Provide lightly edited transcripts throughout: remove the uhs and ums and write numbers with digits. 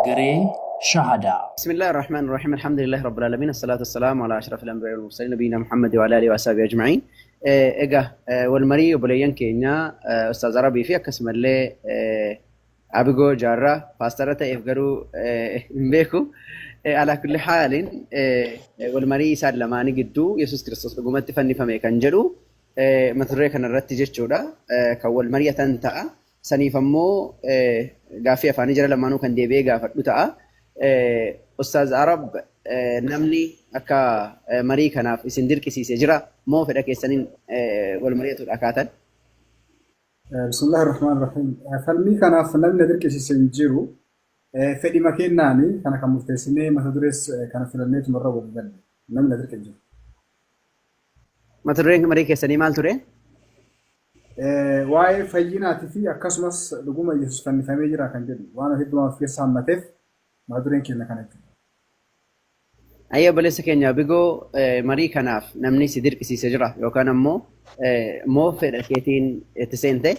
Garee Shahadaa. Bismillaahi Rahmaani Rahiim. Alhamdulillahi Rabbil Aalamiin. Assalaatu wassalaamu alaa ashrafil anbiyaa wal mursaliin nabiyina Muhammad wa alaa alihi wa ashabihi ajma'iin. Egaa wal marii obboleeyyan keenya Ustaaz Arabii fi akkasumallee Abigoo Jaarraa paastara ta'eef garuu hin beeku. Alaa kulli haalin wal marii isaan lamaanii gidduu Yesuus Kiristoos dhugumatti fannifame kan jedhu mata duree kanarratti jechuudha kan wal mari'atan ta'a. Saniif ammoo gaaffii afaanii jara lamaanuu kan deebi'ee gaafadhu ta'a. Ustaaz Arab, namni akka marii kanaaf isin dirqisiise jira moo fedha keessaniin wal mari'atuudha kaatan? Bismillaahi Rahmaan Rahiim. Falmii kanaaf namni na dirqisiise hin jiru. Fedhima keennaani kana kan murteessinee mata durees kana filanneetuma irra walii galle. Namni na dirqe hin jiru. Mata dureen marii keessanii maal ture? Waa'ee fayyinaatii fi akkasumas dhuguma Yesuus fannifamee jira kan jedhu waan hedduu waan of keessaa hammateef mata dureen keenya kana jechuudha. Ayyee, obboleessa keenya Abigoo, marii kanaaf namni si dirqisiise jira yookaan ammoo moo fedha keetiin itti seente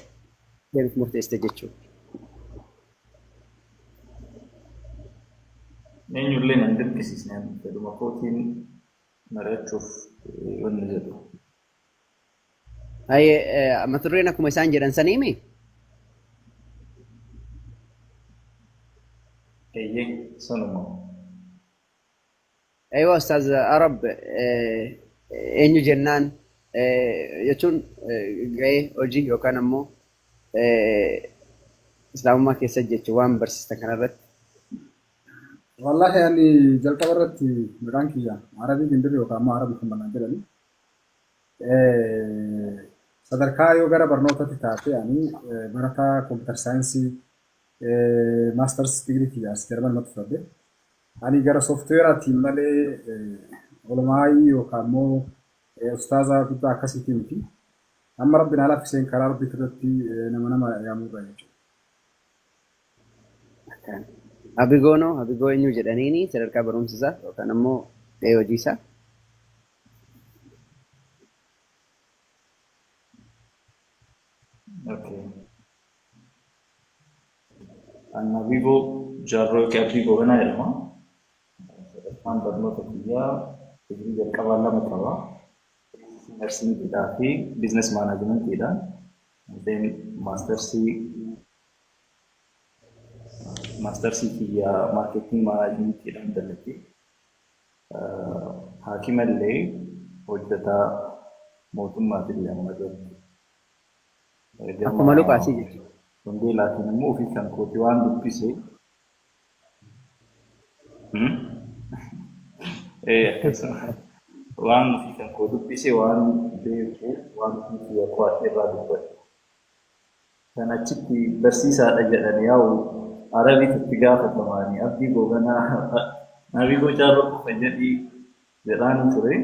deemif murteessite jechuudha? Eenyullee nan dirqisiisne, fedhuma kootiin mari'achuuf wanni jedhu. Ayyee, mata dureen akkuma isaan jedhan saniimi? Eeyyee, sanuma. Eeyyoo, Ustaaz Arab, eenyu jennaan jechuun gahee hojii yookaan ammoo islaamummaa keessa jechuun waan barsiistan kanarratti. Wallaahi ani jalqaba irratti maqaan kiyya Arabii Gindirri yookaan ammoo Arab Muhammad naan jedhani. Sadarkaa yoo gara barnootatti taate, ani barataa computer science, masters degree kiyya as Jarman matti fudhadhe. Ani gara softwareaatiin malee olumaayii yookaan immoo ustaaza guddaa akkasiitii miti. Amma Rabbi naa laaffiseen karaa Rabbiitti irratti nama yaamurra jechuudha. Abigoonoo, Abigoo eenyu jedhaniini sadarkaa barumsa isaa yookaan ammoo gahee hojii isaa? Okay. Ani Abigoo Jaarroo yookiin Abdii Goobanaa jedhama. Sadarkaan barnoota kiyyaa digirii jalqabaa lama qaba. Narsiingiidhaa fi business managementiidha. Then maastarsii kiyya marketing managementiidhaan dalagee. Haakimallee, hojjetaa mootummaatillee amma irratti. Akkuma Luqaasii jechuudha. Wangeelaatiin immoo ofii kan kooti waan dubbise. Akkasuma waan ofii kan koo dubbise, waan beeku, waan ofii kiyya qo'adhe irraa dubbadhe. Kan achitti barsiisaadha jedhan yaa'u Arabiitu itti gaafatamaani. Abdii Goobanaa, Abigoo Jaarroo qofa jedhii jedhaanii ture.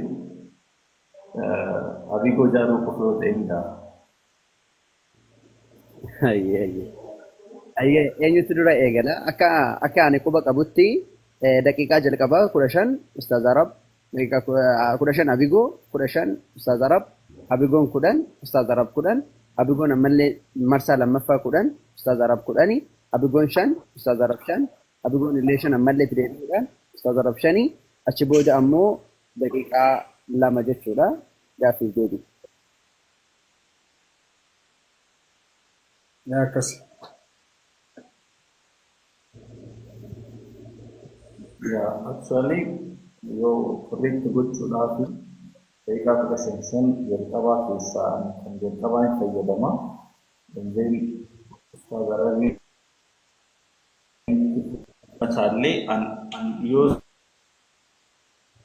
Abigoo Jaarroo qofa yoo ta'e hin ta'a. Ayyee, ayyee. Ayyee, eenyutu dura eegala? Akka ani quba qabutti daqiiqaa jalqabaa 15 Ustaaz Arab, daqiiqaa 15 Abigoo, 15 Ustaaz Arab, Abigoon 10, Ustaaz Arab 10, Abigoon ammallee marsaa lammaffaa 10, Ustaaz Arab 10, Abigoon 5, Ustaaz Arab 5, Abigoon illee 5 ammallee itti deebi'uudhaan Ustaaz Arab 5, achi booda ammoo daqiiqaa 2 jechuudha gaaffiif deebii. Yaa, akkasi. Yaa, actually yoo correct gochuudhaaf daqiiqaa 15 5 jalqabaa keessaa ani kan jalqabaa hin fayyadama. And then Ustaaz Arabii isaallee an yoo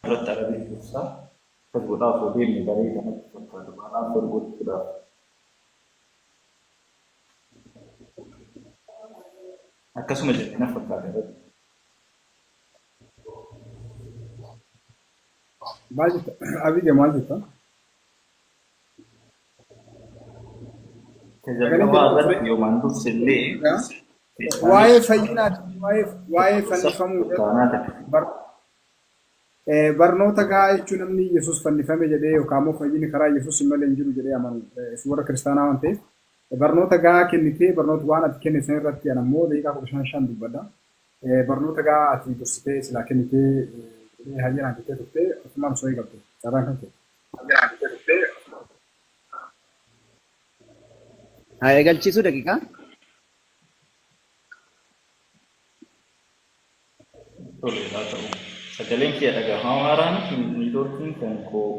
irratti Arabii dursa akkas godhaa osoo deemne bareeda natti fakkaata balance ol gochuudhaaf. Akkasuma jette na fakkaata irratti. Maal jetta? Abige, maal jetta? Ka jalqabaa irratti yoomaan dursillee Waa'ee fayyinaati, waa'ee fannifamuu taanaa ta'e. Barnoota gahaa jechuun namni Yesuus fannifame jedhee yookaan immoo fayyinni karaa Yesuus malee hin jiru jedhee amanu warra kiristaanaa waan ta'eef, barnoota gahaa kennitee, barnoota waan ati kenne san irratti an ammoo daqiiqaa 15 5 dubbadha. Barnoota gaa ati dursitee silaa kennitee jedhee hayyanaan jettee turte ofumaan osoo eegalte carraan kan kee. Haa eegalchiisuu daqiiqaa. Tole haa ta'u. Sagaleen kiyya dhagahamaa haaraan niitoorkiin kan koo.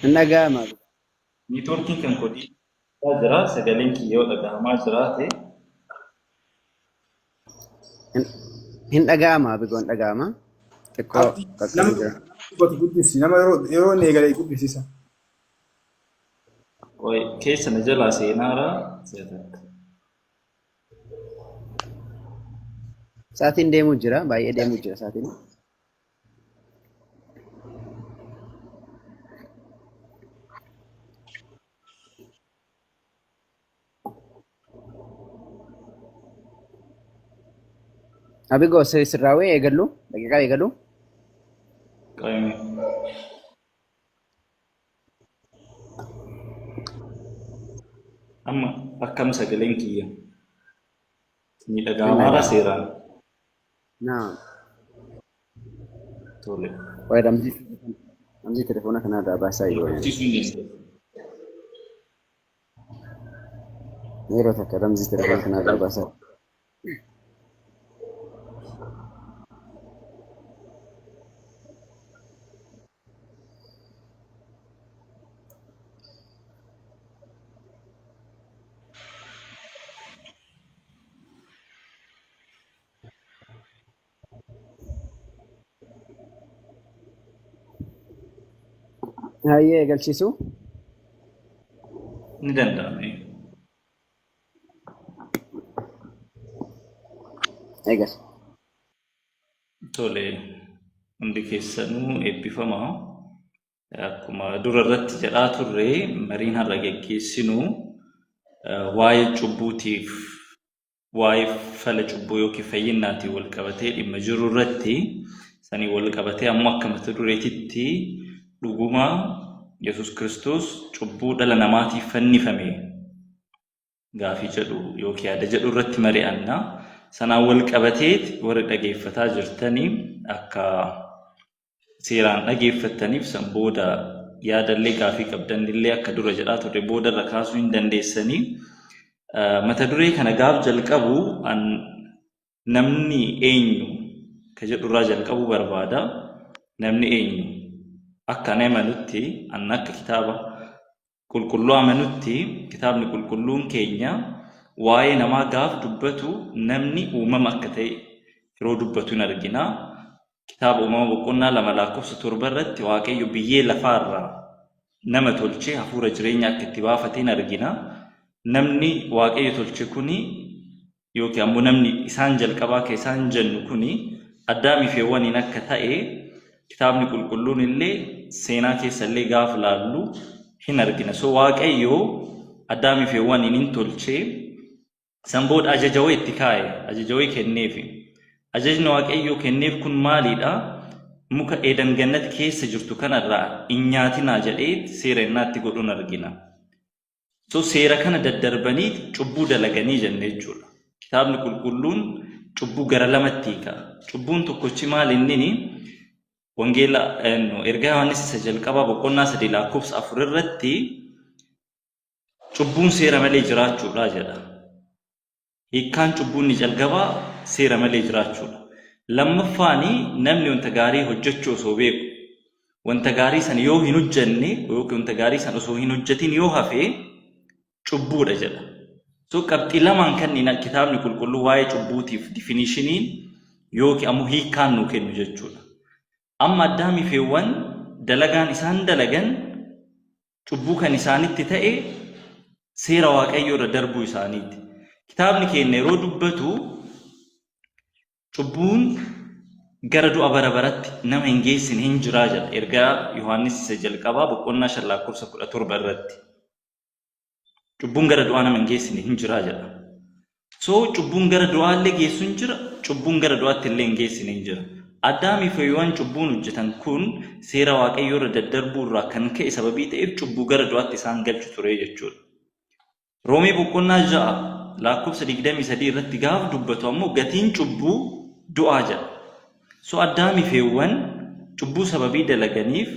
Hin dhaga'ama. Niitoorkiin kan koo dhiibbaa jira. Sagaleen kiyya yoo dhagahamaa jiraate. Hin dhaga'ama Abigoon dhaga'ama. Xiqqoo Abdii qaqqabee nama jira. dubbatu guddisi nama yeroo inni eegale guddisiisa. Qoy keessa na jalaa seenaara. Si'a takka. Sa'aatiin deemuu jira. Baay'ee deemuu jira sa'aatiin. Abigoo sirraawee eegallu. Daqiiqaa eegallu. Qoyme. Amma akkam sagaleen kiyya? Ni Hin dhaga'amaara dhaga'ama. seeraan. Naa. Tole. Wayi ramzii telefoona kanarraa baasaa yoo Barsiisuu hin danda'u. Yeroo takka ramzii telefoona kanarraa baasaa. Hayyee eegalchiisuu. Ni danda'ama. Eegal. Tole. Hundi keessanuu eebbifamaa. Akkuma dura irratti jedhaa turre mariin har'a geggeessinu waa'ee cubbuutiif waa'ee fala cubbuu yookiin fayyinnaatiin wal qabatee dhimma jiru irratti sanii wal qabatee ammoo akka mata dureetitti dhuguma Yesuus Kiristoos cubbuu dhala namaatiif fannifame gaafii jedhu yookiin yaada jedhu irratti mari'anna. Sanaan wal qabatee warri dhageeffataa jirtanii akka seeraan dhageeffattaniif san booda yaadallee gaafii qabdanillee akka dura jedhaa turre booda irra kaasuu hin dandeessanii. Mata duree kana gaaf jalqabu namni eenyu ka jedhu irraa jalqabuu barbaada. Namni eenyu akka ani amanutti an akka kitaaba qulqulluu amanutti kitaabni qulqulluun keenya waa'ee namaa gaaf dubbatu namni uumama akka ta'e yeroo dubbatu hin argina. Kitaaba uumama boqonnaa 2 lakkoofsa 7 irratti Waaqayyo biyyee lafaarraa nama tolchee hafuura jireenya akka itti baafate hin argina. Namni Waaqayyo tolche kuni yookiin ammoo namni isaan jalqabaa akka isaan jennu kuni Addaamii fi Hewwaniin akka ta'e kitaabni qulqulluun illee seenaa keessa illee gaaf laallu hin argina. So Waaqayyo Addaamii fi Hewwaniin hin tolchee san booda ajaja wayii itti kaa'e, ajaja wayii kenneefi. Ajajni Waaqayyoo kenneef kun maaliidha? Muka Eedan Gannat keessa jirtu kanarraa hin nyaatinaa jedhee seera innaatti godhuun argina. So seera kana daddarbanii cubbuu dalaganii jenne jechuudha. Kitaabni qulqulluun cubbuu gara lamatti hiika. Cubbuun tokkochi maal innini wangeela ergaa Yohaannis isa jalqabaa boqonnaa 3 lakkoofsa 4 irratti cubbuun seera malee jiraachuudha jedha. Hiikkaan cubbuu inni jalqabaa seera malee jiraachuudha. Lammaffaani namni wanta gaarii hojjechuu osoo beeku wanta gaarii sana yoo hin hojjenne yookiin wanta gaarii sana osoo hin hojjetin yoo hafe cubbuudha jedha. So qabxii lamaan kanneen kitaabni qulqulluu waa'ee cubbuutiif difinishiniin yookiin ammoo hiikkaan nuu kennu jechuudha. Amma Addaamii fi Hewwan dalagaan isaan dalagan cubbuu kan isaanitti ta'e seera Waaqayyoo irra darbuu isaaniiti. Kitaabni keenya yeroo dubbatu cubbuun gara du'a bara baratti nama hin geessine hin jiraa jedha. Ergaa Yohaannis isa jalqabaa boqonnaa 5 lakkoofsa 17 irratti. Cubbuun gara du'aa nama hin geessine hin jiraa jedha. So cubbuun gara du'aa illee geessu hin jira, cubbuun gara du'aatti illee hin geessine hin jira. Addaamii fi Hewwaan cubbuun hojjetan kun seera Waaqayyoo irra daddarbuu irraa kan ka'e sababii ta'eef cubbuu gara du'aatti isaan galchu ture jechuudha. Roomee boqonnaa 6 lakkoofsa 23 irratti gaaf dubbatu ammoo gatiin cubbuu du'aa jedha. So Addaamii fi Hewwan cubbuu sababii dalaganiif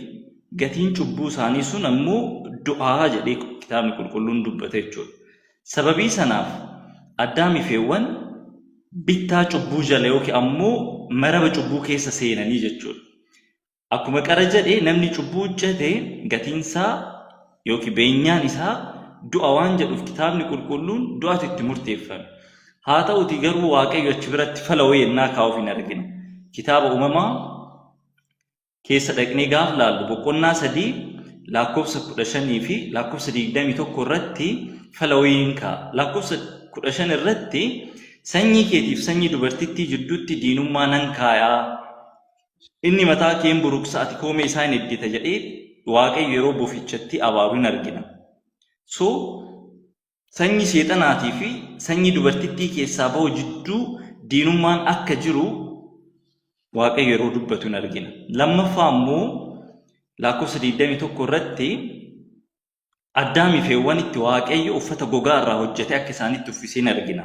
gatiin cubbuu isaanii sun ammoo du'aa jedhee kitaabni qulqulluun dubbata jechuudha. Sababii sanaaf Addaamii fi Hewwan bittaa cubbuu jala yookiin ammoo maraba cubbuu keessa seenanii jechuudha. Akkuma qara jedhe namni cubbuu hojjete gatiinsaa yookiin beenyaan isaa du'a waan jedhuuf kitaabni qulqulluun du'atu itti murteeffame. Haa ta'uti garuu Waaqayyo achi biratti fala wayii ennaa kaa'uuf hin argina. Kitaaba uumamaa keessa dhaqnee gaaf laallu boqonnaa 3 lakkoofsa 15 fi lakkoofsa 21 irratti fala wayii hin kaa'a. Lakkoofsa 15 irratti sanyii keetiif sanyii dubartittii jidduutti diinummaa nan kaayaa. Inni mataa kee hin buruqsa, ati koomee isaa hin eddita jedhee Waaqayyo yeroo bofichatti abaaru hin argina. So sanyii seexanaatii fi sanyii dubartittii keessaa bahu jidduu diinummaan akka jiru Waaqayyo yeroo dubbatu hin argina. Lammaffaa immoo lakkoofsa 21 irratti Addaamii fi Hewwanitti Waaqayyo uffata gogaa irraa hojjetee akka isaanitti uffisee hin argina.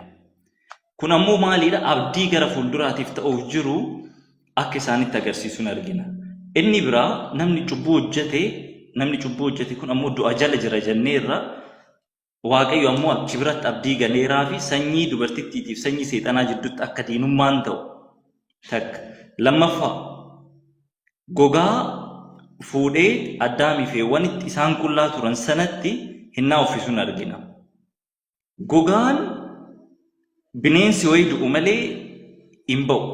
Kun ammoo maaliidha? Abdii gara fuulduraatiif ta'uuf jiru akka isaanitti agarsiisu hin argina. Inni biraa namni cubbuu hojjete, namni cubbuu hojjete kun ammoo du'a jala jira jenneerra. Waaqayyo ammoo achi biratti abdii galeeraa fi sanyii dubartittiitiif sanyii seexanaa jidduutti akka diinummaan ta'u takka. Lammaffaa gogaa fuudhee Addaamii fi Hewwanitti isaan qullaa turan sanatti hinnaa uffisuun argina. Gogaan bineensi wayii du'u malee hin ba'u.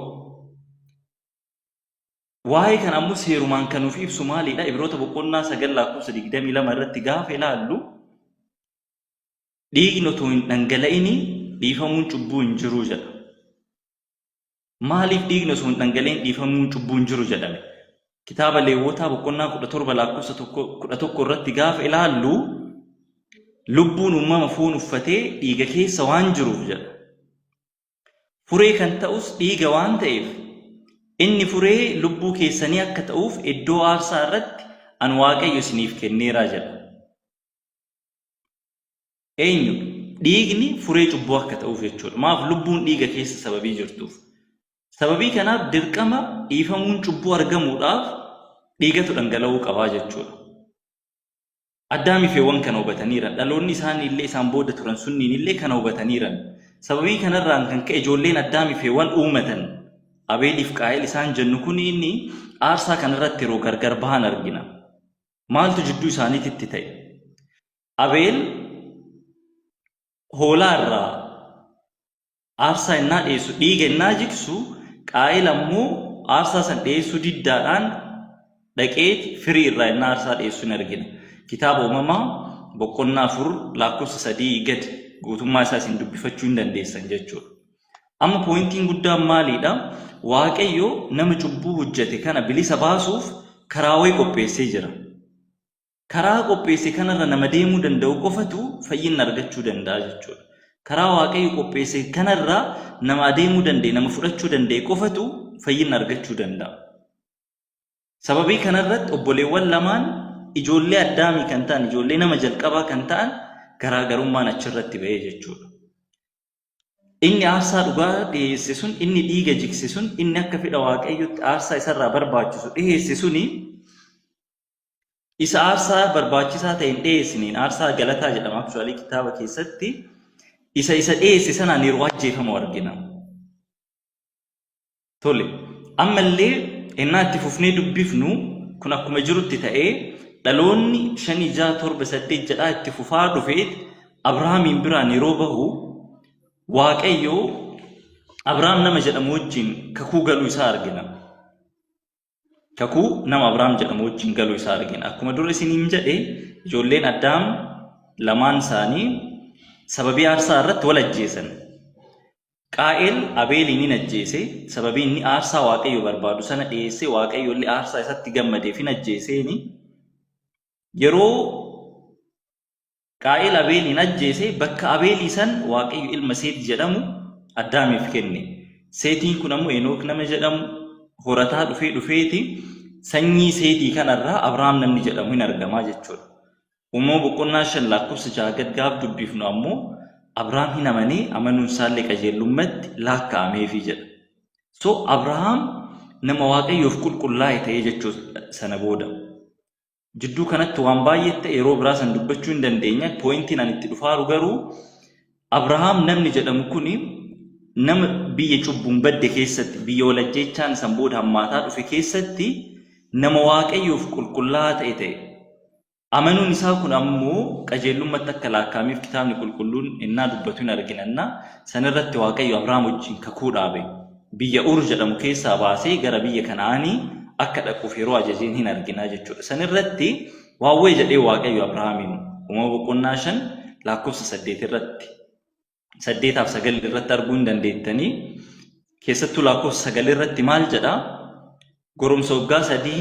Waa'ee kana ammoo seerumaan kan nuuf ibsu maalidha? Ibroota boqonnaa 9 lakkoofsa 22 irratti gaafa ilaallu dhiigni otoo hin dhangala'ini dhiifamuun cubbuu hin jiru jedha. Maaliif dhiigni osoo hin dhangala'in dhiifamuun cubbuu hin jiru jedhame? Kitaaba Leewwotaa boqonnaa 17 lakkoofsa 11 irratti gaafa ilaallu lubbuun uumama foon uffatee dhiiga keessa waan jiruuf jedha. Furee kan ta'us dhiiga waan ta'eef, inni furee lubbuu keessanii akka ta'uuf iddoo aarsaa irratti an Waaqayyo isiniif kenneera jedha. Eenyu? Dhiigni furee cubbuu akka ta'uuf jechuudha. Maaf lubbuun dhiiga keessa sababii jirtuuf. Sababii kanaaf dirqama dhiifamuun cubbuu argamuudhaaf dhiigatu dhangala'uu qabaa jechuudha. Addaamii fi Hewwan kana hubataniiran. Dhaloonni isaanii illee isaan booda turan sunniin illee kana hubataniiran. Sababii kanarraan kan ka'e ijoolleen Addaamii fi Hewwan uumatan Abeeliif Qaa'el isaan jennu kun inni aarsaa kanarratti yeroo gargar bahan argina. Maaltu jidduu isaaniititti ta'e? Abeel hoolaa irraa aarsaa innaa dhiyeessu, dhiiga innaa jigsu, Qaa'el ammoo aarsaa san dhiyeessuu diddaadhaan dhaqeeti firii irraa innaa aarsaa dhiyeessu hin argina. Kitaaba Uumamaa boqonnaa 4 lakkoofsa 3 gad guutummaa isaa isin dubbifachuu hin dandeessan jechuudha. Amma pooyintiin guddaan maaliidha? Waaqayyo nama cubbuu hojjete kana bilisa baasuuf karaa wayii qopheessee jira. Karaa qopheesse kanarra nama deemuu danda'u qofatu fayyinna argachuu danda'a jechuudha. Karaa Waaqayyo qopheesse kanarra nama adeemuu danda'e, nama fudhachuu danda'e qofatu fayyinna argachuu danda'a. Sababii kanarratti obboleewwan lamaan ijoollee Addaamii kan ta'an, ijoollee nama jalqabaa kan ta'an garaagarummaan achirratti ba'ee jechuudha. Inni aarsaa dhugaa dhiyeesse sun, inni dhiiga jigse sun, inni akka fedha Waaqayyotti aarsaa isarraa barbaachisu dhiyeesse suni Isa aarsaa barbaachisaa ta'e hin dhiyeessineen, aarsaa galataa jedhama actually kitaaba keessatti, isa isa dhiyeesse sanaan yeroo ajjeefamu argina. Tole, ammallee ennaa itti fufnee dubbifnu kun akkuma jirutti ta'ee dhaloonni shanii ja'a torba saddeet jedhaa itti fufaa dhufeet Abrahaamiin biraan yeroo bahu Waaqayyo Abrahaam nama jedhamu wajjin kakuu galuu isaa argina. Kakuu nama Abrahaam jedhamu wajjin galuu isaa argina. Akkuma dura isiniin jedhe ijoolleen Addaam lamaan isaanii sababii aarsaa irratti wal ajjeesan. Qaa'el Abeeliin hin ajjeese sababii inni aarsaa Waaqayyo barbaadu sana dhiyeessee Waaqayyo illee aarsaa isatti gammadeef hin ajjeeseeni. Yeroo Qaa'el Abeeliin ajjeese bakka Abeelii san Waaqayyo ilma Seet jedhamu Addaamiif kenne. Seetiin kun ammoo Enook nama jedhamu, horataa dhufee dhufeeti sanyii Seetii kanarraa Abrahaam namni jedhamu hin argamaa jechuudha. Uumama boqonnaa 5 lakkoofsa 6 gad gaaf dubbifnu ammoo Abrahaam hin amanee amanuun isaallee qajeellummatti laakka'ameefii jedha. So Abrahaam nama Waaqayyoof qulqullaa'e ta'ee jechuu sana booda. Jidduu kanatti waan baay'ee ta'e yeroo biraa san dubbachuu hin dandeenya. Pooyintiin ani itti dhufaaru garuu Abrahaam namni jedhamu kuni nama biyya cubbuun badde keessatti, biyya walajjeechaan san booda hammaataa dhufe keessatti nama Waaqayyoof qulqullaa'aa ta'e ta'e. Amanuun isaa kun ammoo qajeellummatti akka laakka'ameef kitaabni qulqulluun ennaa dubbatu hin arginanna. Sanirratti Waaqayyo Abrahaam wajjin kakuu dhaabe. Biyya Ur jedhamu keessaa baasee gara biyya Kana'aanii akka dhaquuf yeroo ajajeen hin arginaa jechuudha. Sanirratti waawwee jedhee Waaqayyo Abrahaamiin Uumama boqonnaa 5 lakkoofsa 8 irratti 8 fi 9 irratti arguu hin dandeettanii. Keessattuu lakkoofsa 9 irratti maal jedha? Goromsa waggaa 3,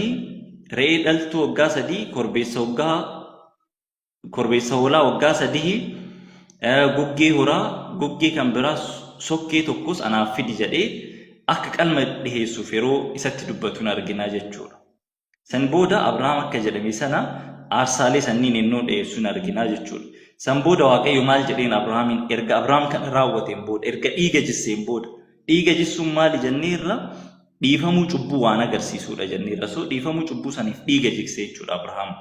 re'ee dhaltuu waggaa 3, korbeessa waggaa korbeessa hoolaa waggaa 3, goggee horaa, goggee kan biraa sokkee tokkos anaaf fidi jedhee akka qalma dhiheessuuf yeroo isatti dubbatu hin arginaa jechuudha. San booda Abrahaam akka jedhame sana aarsaalee sanniin ennoo dhiheessu hin arginaa jechuudha. San booda Waaqayyo maal jedheen Abrahaamiin erga Abrahaam kana raawwateen booda, erga dhiiga jisseen booda, dhiiga jissuun maali jenneerra? Dhiifamuu cubbuu waan agarsiisuudha jenneerra. So dhiifamuu cubbuu saniif dhiiga jigse jechuudha Abrahaam.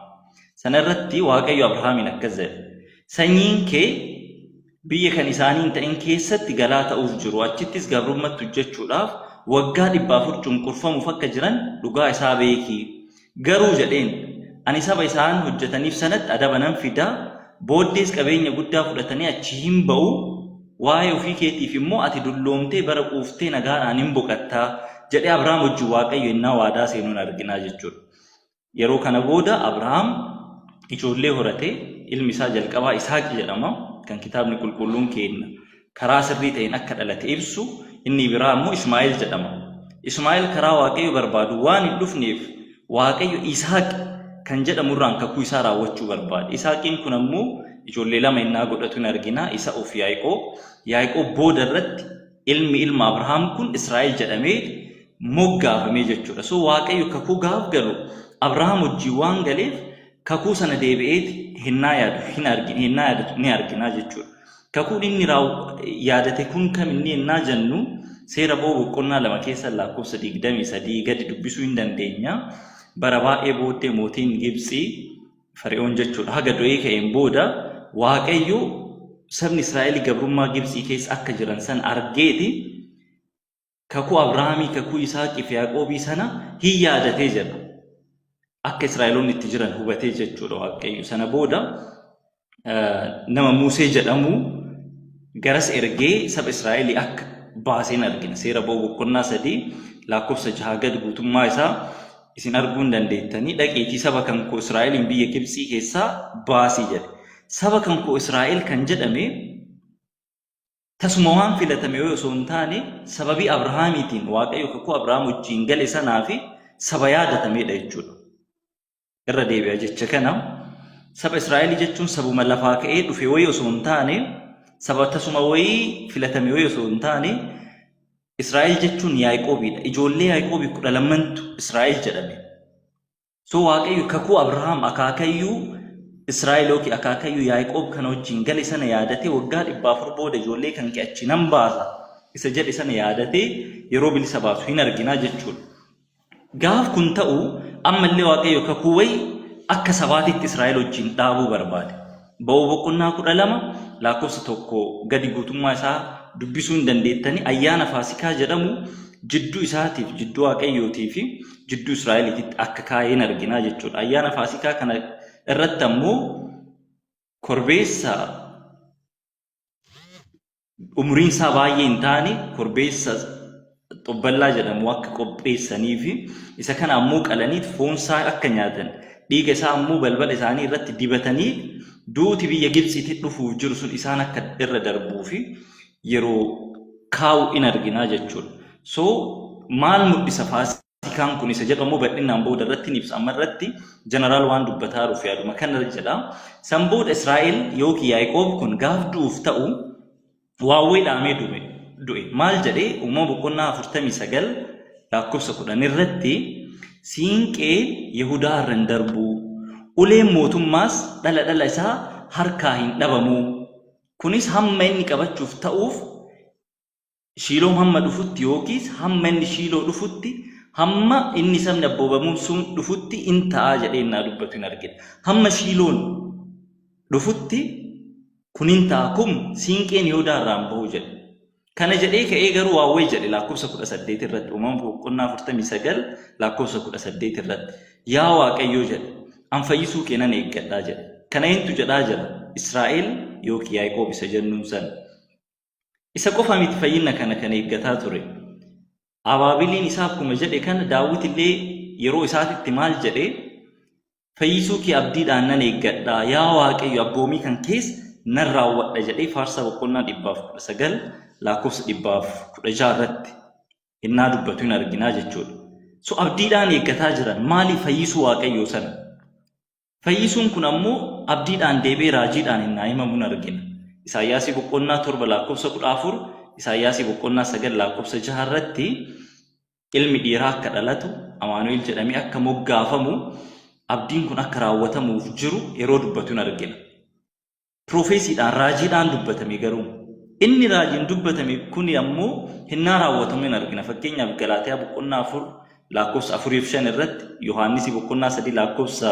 Sana irratti Waaqayyo Abrahaamiin akkas jedhe. Sanyiin kee biyya kan isaanii hin ta'in keessatti galaa ta'uuf jiru. Achittis gabrummatti hojjechuudhaaf waggaa 400 cunqurfamuuf akka jiran dhugaa isaa beeki. Garuu jedheen, ani saba isaan hojjetaniif sanatti adaba nan fida, booddees qabeenya guddaa fudhatanii achii hin ba'u, waa'ee ofii keetiif immoo ati dulloomtee bara quuftee nagaadhaan hin boqatta jedhee Abrahaam wajjin Waaqayyo ennaa waadaa seenuun arginaa jechuudha. Yeroo kana booda Abrahaam ijoollee horate, ilmi isaa jalqabaa Isaaq jedhama, kan kitaabni qulqulluun keenna karaa sirrii ta'een akka dhalate ibsu, inni biraa immoo Ismaa'eel jedhama. Ismaa'eel karaa Waaqayyo barbaadu waan hin dhufneef Waaqayyo Isaaq kan jedhamu irraan kakuu isaa raawwachuu barbaade. Isaaqiin kun ammoo ijoollee lama innaa godhatu hin argina, Isa'uu fi Yaaqoob. Yaaqoob booda irratti ilmi ilma Abrahaam kun Israa'el jedhamee moggaafamee jechuudha. So Waaqayyo kakuu gaaf galu Abrahaam wajjin waan galeef kakuu sana deebi'eeti hennaa yaadu hin argina, hennaa yaadatu ni argina jechuudha. Kakuun inni yaadate kun kam inni hennaa jennu seera ba'uu boqonnaa 2 keessa lakkoofsa 23 gadi dubbisuu hin dandeenya. Bara baay'ee booddee mootiin Gibxii Fari'oon jechuudha. Haga du'ee ka'een booda Waaqayyo sabni Israa'el gabrummaa Gibxii keessa akka jiran sana argeeti kakuu Abrahaamii, kakuu Yisaaqii fi Yaaqoobii sana hin yaadatee jedha. Akka Israa'eloonni itti jiran hubatee jechuudha Waaqayyo. Sana booda nama Musee jedhamu garas ergee saba Israa'elii akka baaseen argina. Seera ba'uu boqonnaa 3 lakkoofsa 6 gad guutummaa isaa isin arguu hin dandeettanii dhaqiitii saba kan koo Israa'eliin biyya Gibxii keessaa baasii jedhe. Saba kan koo Israa'el kan jedhame tasuma waan filatame yoo osoo hin taane sababii Abrahaamiitiin Waaqayyo kakuu Abrahaam wajjin gale sanaa fi saba yaadatamedha jechuudha. Irra deebi'a jecha kana saba Israa'elii jechuun sabuma lafaa ka'ee dhufe wayii osoo hin taane saba tasuma wayii filatame wayii osoo hin taane Israa'el jechuun Yaaqoobiidha. Ijoollee Yaaqoobii 12ntu Israa'el jedhame. So Waaqayyo kakuu Abrahaam akaakayyuu Israa'el yookiin akaakayyuu Yaaqoob kana wajjin gale sana yaadatee waggaa 400 booda ijoollee kan kee achi nan baasa isa jedhe sana yaadatee yeroo bilisa baasu hin arginaa jechuudha. Gaaf kun ta'u ammallee Waaqayyo kakuu wayii akka sabaatitti Israa'el wajjin dhaabuu barbaade. Ba'uu boqonnaa 12 lakkoofsa 1 gadi guutummaa isaa dubbisuu hin dandeettanii ayyaana Faasikaa jedhamu jidduu isaatiif jidduu Waaqayyootii fi jidduu Israa'eliititti akka kaa'ee hin arginaa jechuudha. Ayyaana Faasikaa kana irratti ammoo korbeessa umriin isaa baay'ee hin taane korbeessa xobballaa jedhamu akka qopheessanii fi isa kana ammoo qalaniit foon isaa akka nyaatan dhiiga isaa ammoo balbala isaanii irratti dibatanii duuti biyya Gibxiitti dhufuuf jiru sun isaan akka irra darbuu fi yeroo kaa'u in arginaa jechuudha. So maal mul'isa Faasikaan kun isa jedhu ammoo bal'inaan booda irratti ni ibsa. Amma irratti jeneraal waan dubbataa jiruuf yaaduma kana jedha. San booda Israa'el yookiin Yaaqoob kun gaaf du'uuf ta'u waawwee dhaamee du'e. Maal jedhee uumama boqonnaa 49 lakkoofsa 10 irratti siinqeen Yihudaa irra hin darbu, uleen mootummaas dhala dhala isaa harkaa hin dhabamu. Kunis hamma inni qabachuuf ta'uuf Shiiloom hamma dhufutti yookiis hamma inni Shiiloo dhufutti, hamma inni sabni abboobamuun sun dhufutti in ta'a jedhee innaa dubbatu hin argina. Hamma Shiiloon dhufutti kun in ta'a, kun siinqeen Yihudaa irraa hin bahu jedhe. Kana jedhee ka'ee garuu waawwee jedhe lakkoofsa 18 irratti, Uumama boqonnaa 49 lakkoofsa 18 irratti, Yaa Waaqayyoo jedhe, an fayyisuu kee nan eeggadha jedhe. Kana eentu jedhaa jira? Israa'el yookiin Yaaqoob isa jennuun sana. Isa qofa miti fayyina kana kan eeggataa ture. Abaabiliin isaa akkuma jedhe kana Daawit illee yeroo isaatitti maal jedhe? Fayyisuu kee abdiidhaan nan eeggadha, yaa Waaqayyo abboomii kan kees nan raawwadha jedhee Faarsaa boqonnaa 119 lakkoofsa 116 irratti innaa dubbatu hin arginaa jechuudha. So abdiidhaan eeggataa jiran maaliif fayyisuu Waaqayyoo sana? Fayyisuun kun ammoo abdiidhaan deebi'ee raajiidhaan ennaa himamu in argina. Isaayyaasii boqonnaa 7 lakkoofsa 14, Isaayyaasii boqonnaa 9 lakkoofsa 6 irratti ilmi dhiiraa akka dhalatu, Amaanu'el jedhamee akka moggaafamu, abdiin kun akka raawwatamuuf jiru yeroo dubbatu in argina. Piroofeesiidhaan, raajiidhaan dubbatame garuu. Inni raajiin dubbatame kuni ammoo hinnaa raawwatamu hin argina. Fakkeenyaaf Galaatiyaa boqonnaa 4 lakkoofsa 4 fi 5 irratti, Yohaannisi boqonnaa 3 lakkoofsa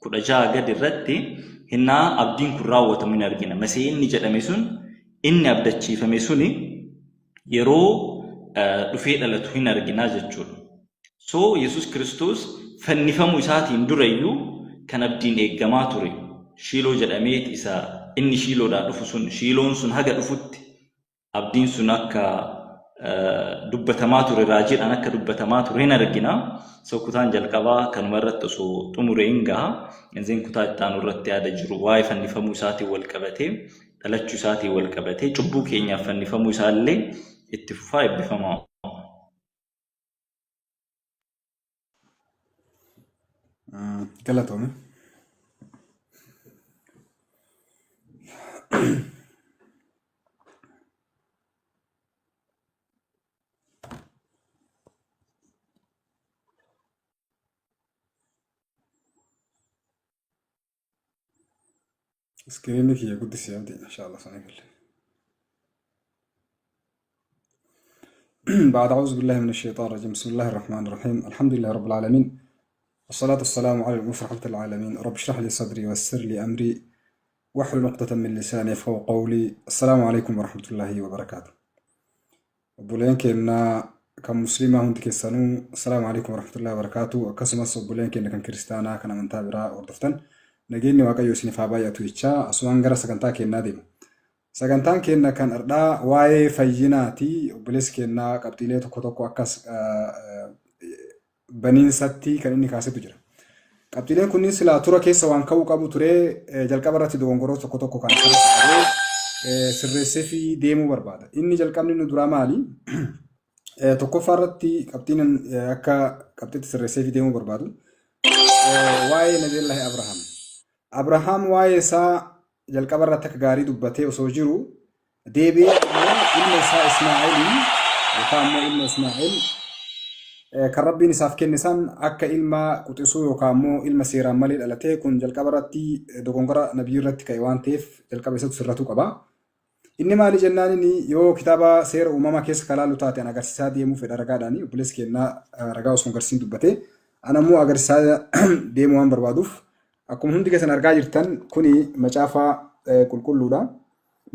16 gadi irratti hinnaa abdiin kun raawwatamu hin argina. Masihii inni jedhame sun, inni abdachiifame suni yeroo dhufee dhalatu hin argina jechuudha. So Yesuus Kiristoos fannifamuu isaatiin durayyuu kan abdiin eeggamaa ture Shiiloo jedhameeti isa inni Shiiloodhaa dhufu sun, Shiiloon sun haga dhufutti abdiin sun akka dubbatamaa ture, raajiidhaan akka dubbatamaa ture hin argina. So kutaan jalqabaa kanuma irratti osoo xumuree hin gaha. Inzeen kutaa itti aanu irratti yaada jiru waa'ee fannifamuu isaatiin wal qabatee, dhalachuu isaatiin wal qabatee, cubbuu keenyaaf fannifamuu isaallee itti fufaa. Eebbifamaa. Galatoomi. Iskiriinni kiyya guddisee abdii inshallah sana galle. بعد أعوذ بالله من الشيطان الرجيم، بسم الله الرحمن الرحيم، الحمد لله رب العالمين، والصلاة والسلام على المبعوث رحمة العالمين، رب اشرح لي صدري ويسر لي أمري واحلل عقدة من لساني يفقهوا قولي. السلام عليكم ورحمة الله وبركاته. Obboleen keenya kan musliimaa hundi keessanuu assalaamu alaikum warahmatullahi wabarakaatu. Akkasumas obboleen keenya kan kiristaanaa, kan amantaa biraa hordoftan, nageenyi Waaqayyo isiniif haa baay'atu jechaa asumaan gara sagantaa keenyaa deema. Sagantaan keenya kan ardhaa waa'ee fayyinaati. Obboleessi keenya qabxiilee tokko tokko akkas baniinsatti kan inni kaasetu jira. Qabxiileen kunniin silaa tura keessa waan ka'uu qabu ture, jalqaba irratti dogongoroo tokko tokko kan asirratti qabee sirreessee fi deemuu barbaada. Inni jalqabni inni duraa maali? Tokkoffaa irratti qabxiin akka qabxiitti sirreessee fi deemuu barbaadu waa'ee Nabiyyallaahi Abrahaam. Abrahaam waa'ee isaa jalqaba irratti akka gaarii dubbatee osoo jiru, deebi'ee ammoo ilma isaa Ismaa'eeliin yookaan ammoo ilma Ismaa'eel kan Rabbiin isaaf kenne san akka ilma quxisuu yookaan ammoo ilma seeraan malee dhalatee, kun jalqaba irratti dogongora nabiyyi irratti ka'e waan ta'eef jalqaba isatu sirratuu qaba. Inni maali jennaan, inni yoo kitaaba seera uumamaa keessa kalaalu taate, an agarsiisaa deemuu fedha ragaadhaani. Obboleessi kennaa ragaa osoo hin agarsiisin dubbate, an ammoo agarsiisaa deemuu waan barbaaduuf, akkuma hundi keessan argaa jirtan kuni macaafa qulqulluudha.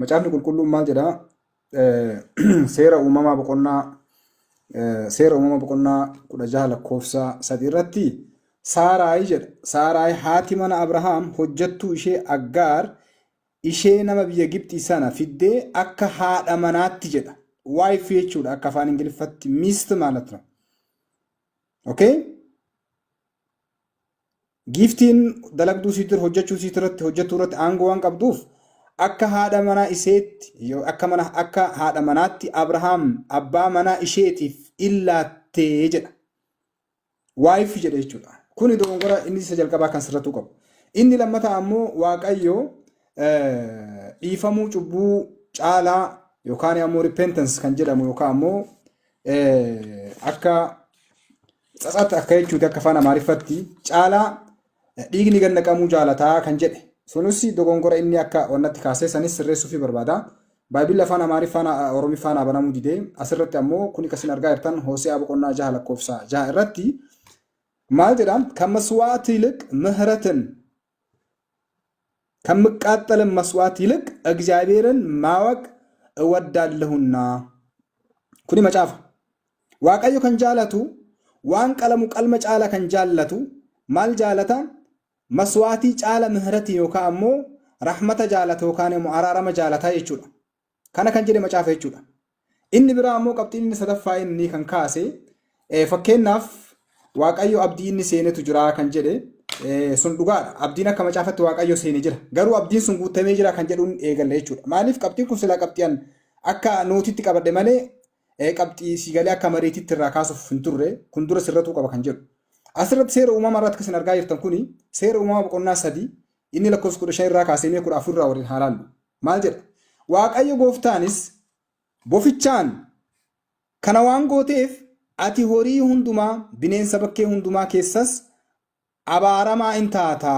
Macaafni qulqulluun maal jedha? Seera uumamaa boqonnaa 16 lakkoofsa 3 irratti Saaraayi jedha. Saaraayi haati mana Abrahaam hojjettuu ishee Aggaar ishee nama biyya Gibxii sana fiddee akka haadha manaatti jedha. Wife jechuudha, akka afaan Ingiliffatti ሚስት ማለት ነው. Okay? Giiftiin dalagduu siitir hojjechuu siitirratti hojjechuu irratti aangoo waan qabduuf, akka haadha manaa iseetti, akka mana akka haadha manaatti Abrahaam abbaa manaa isheetiif illaattee jedha. Wife jedha jechuudha. Kuni dogongora inni isa jalqabaa kan sirratuu qabu. Inni lammataa ammoo Waaqayyo dhiifamuu cubbuu caalaa yookaan ammoo repentance kan jedhamu yookaan ammoo akka Tsatsat akka jechuuti akka afaan Amaariffatti caalaa dhiigni gad naqamuu jaalataa kan jedhe. Sunis dogongora inni akka wannatti kaasee sanis sirreessuufii barbaada. Baayibilli afaan Amaariffaan Oromiffaan haa banamuu didee asirratti ammoo kuni kasin argaa jirtan Hose'aa boqonnaa 6 lakkoofsa 6 irratti maal jedha? ከመስዋዕት ይልቅ ምህረትን ከሚቃጠልም መስዋዕት ይልቅ እግዚአብሔርን ማወቅ እወዳለሁና። Kuni macaafa. Waaqayyo kan jaalatu waan qalamu qalma caala kan jaallatu maal jaalata? Maswaatii caala mihratii yookaan ammoo rahmata jaalata yookaan immoo araarama jaalataa jechuudha. Kana kan jedhe macaafa jechuudha. Inni biraa ammoo qabxiin inni sadaffaa inni kan kaase fakkeenyaaf Waaqayyo abdii inni seenetu jira kan jedhe sun dhugaadha. Abdiin akka macaafatti Waaqayyo seene jira. Garuu abdiin sun guutamee jira kan jedhuun eegalla jechuudha. Maaliif qabxiin kun silaa qabxiyan akka nootitti qabadhe malee qabxii siigalee akka mariititti irraa kaasuuf hin turre kun dura sirratuu qaba kan jedhu. Asirratti seera uumamaa irratti kan isin argaa jirtan kuni seera uumamaa boqonnaa 3 inni lakkoofsa 15 irraa kaasee mee 14 irraa waliin haa laallu. Maal jedha? Waaqayyo gooftaanis bofichaan kana waan gooteef ati horii hundumaa bineensa bakkee hundumaa keessas abaaramaa in taata.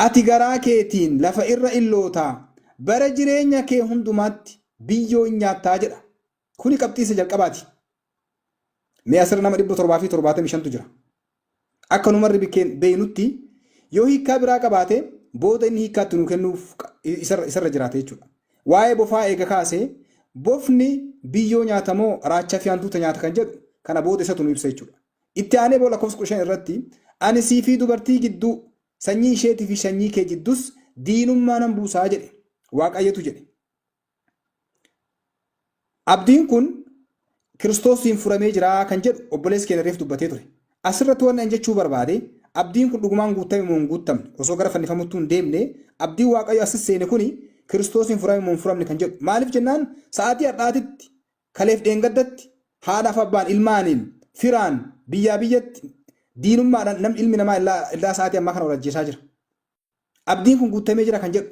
Ati garaa keetiin lafa irra in loota, bara jireenya kee hundumaatti biyyoo in nyaattaa jedha. Kuni qabxii isa jalqabaati. Mee asirra nama 775tu jira. Akka numarri beeynutti yoo hiikkaa biraa qabaate booda inni hiikkaatti nuu kennuuf isarra jiraata jechuudha. Waa'ee bofaa eega kaasee bofni biyyoo nyaata moo raachaa fi hantuuta nyaata kan jedhu kana booda isatu nu ibsa jechuudha. Itti aanee boo lakkoofsa 15 irratti ani sii fi dubartii gidduu sanyii isheetii fi sanyii kee jiddus diinummaa nan buusaa jedhe Waaqayyotu jedhe. Abdiin kun Kiristoosiin furamee jira kan jedhu obboleessi keenya reef dubbatee ture. Asirratti wanni an jechuu barbaade abdiin kun dhugumaan guuttame moo hin guuttamne osoo gara fannifamuttuu hin deemne abdiin Waaqayyo asis seene kuni Kiristoosiin furame moo hin furamne kan jedhu. Maaliif jennaan sa'aatii har'aatitti kaleef dheengaddatti haadhaaf abbaan ilmaaniin firaan biyyaa biyyatti diinummaadhaan namni ilmi namaa illaa sa'aatii ammaa kana wal ajjeesaa jira. Abdiin kun guuttamee jira kan jedhu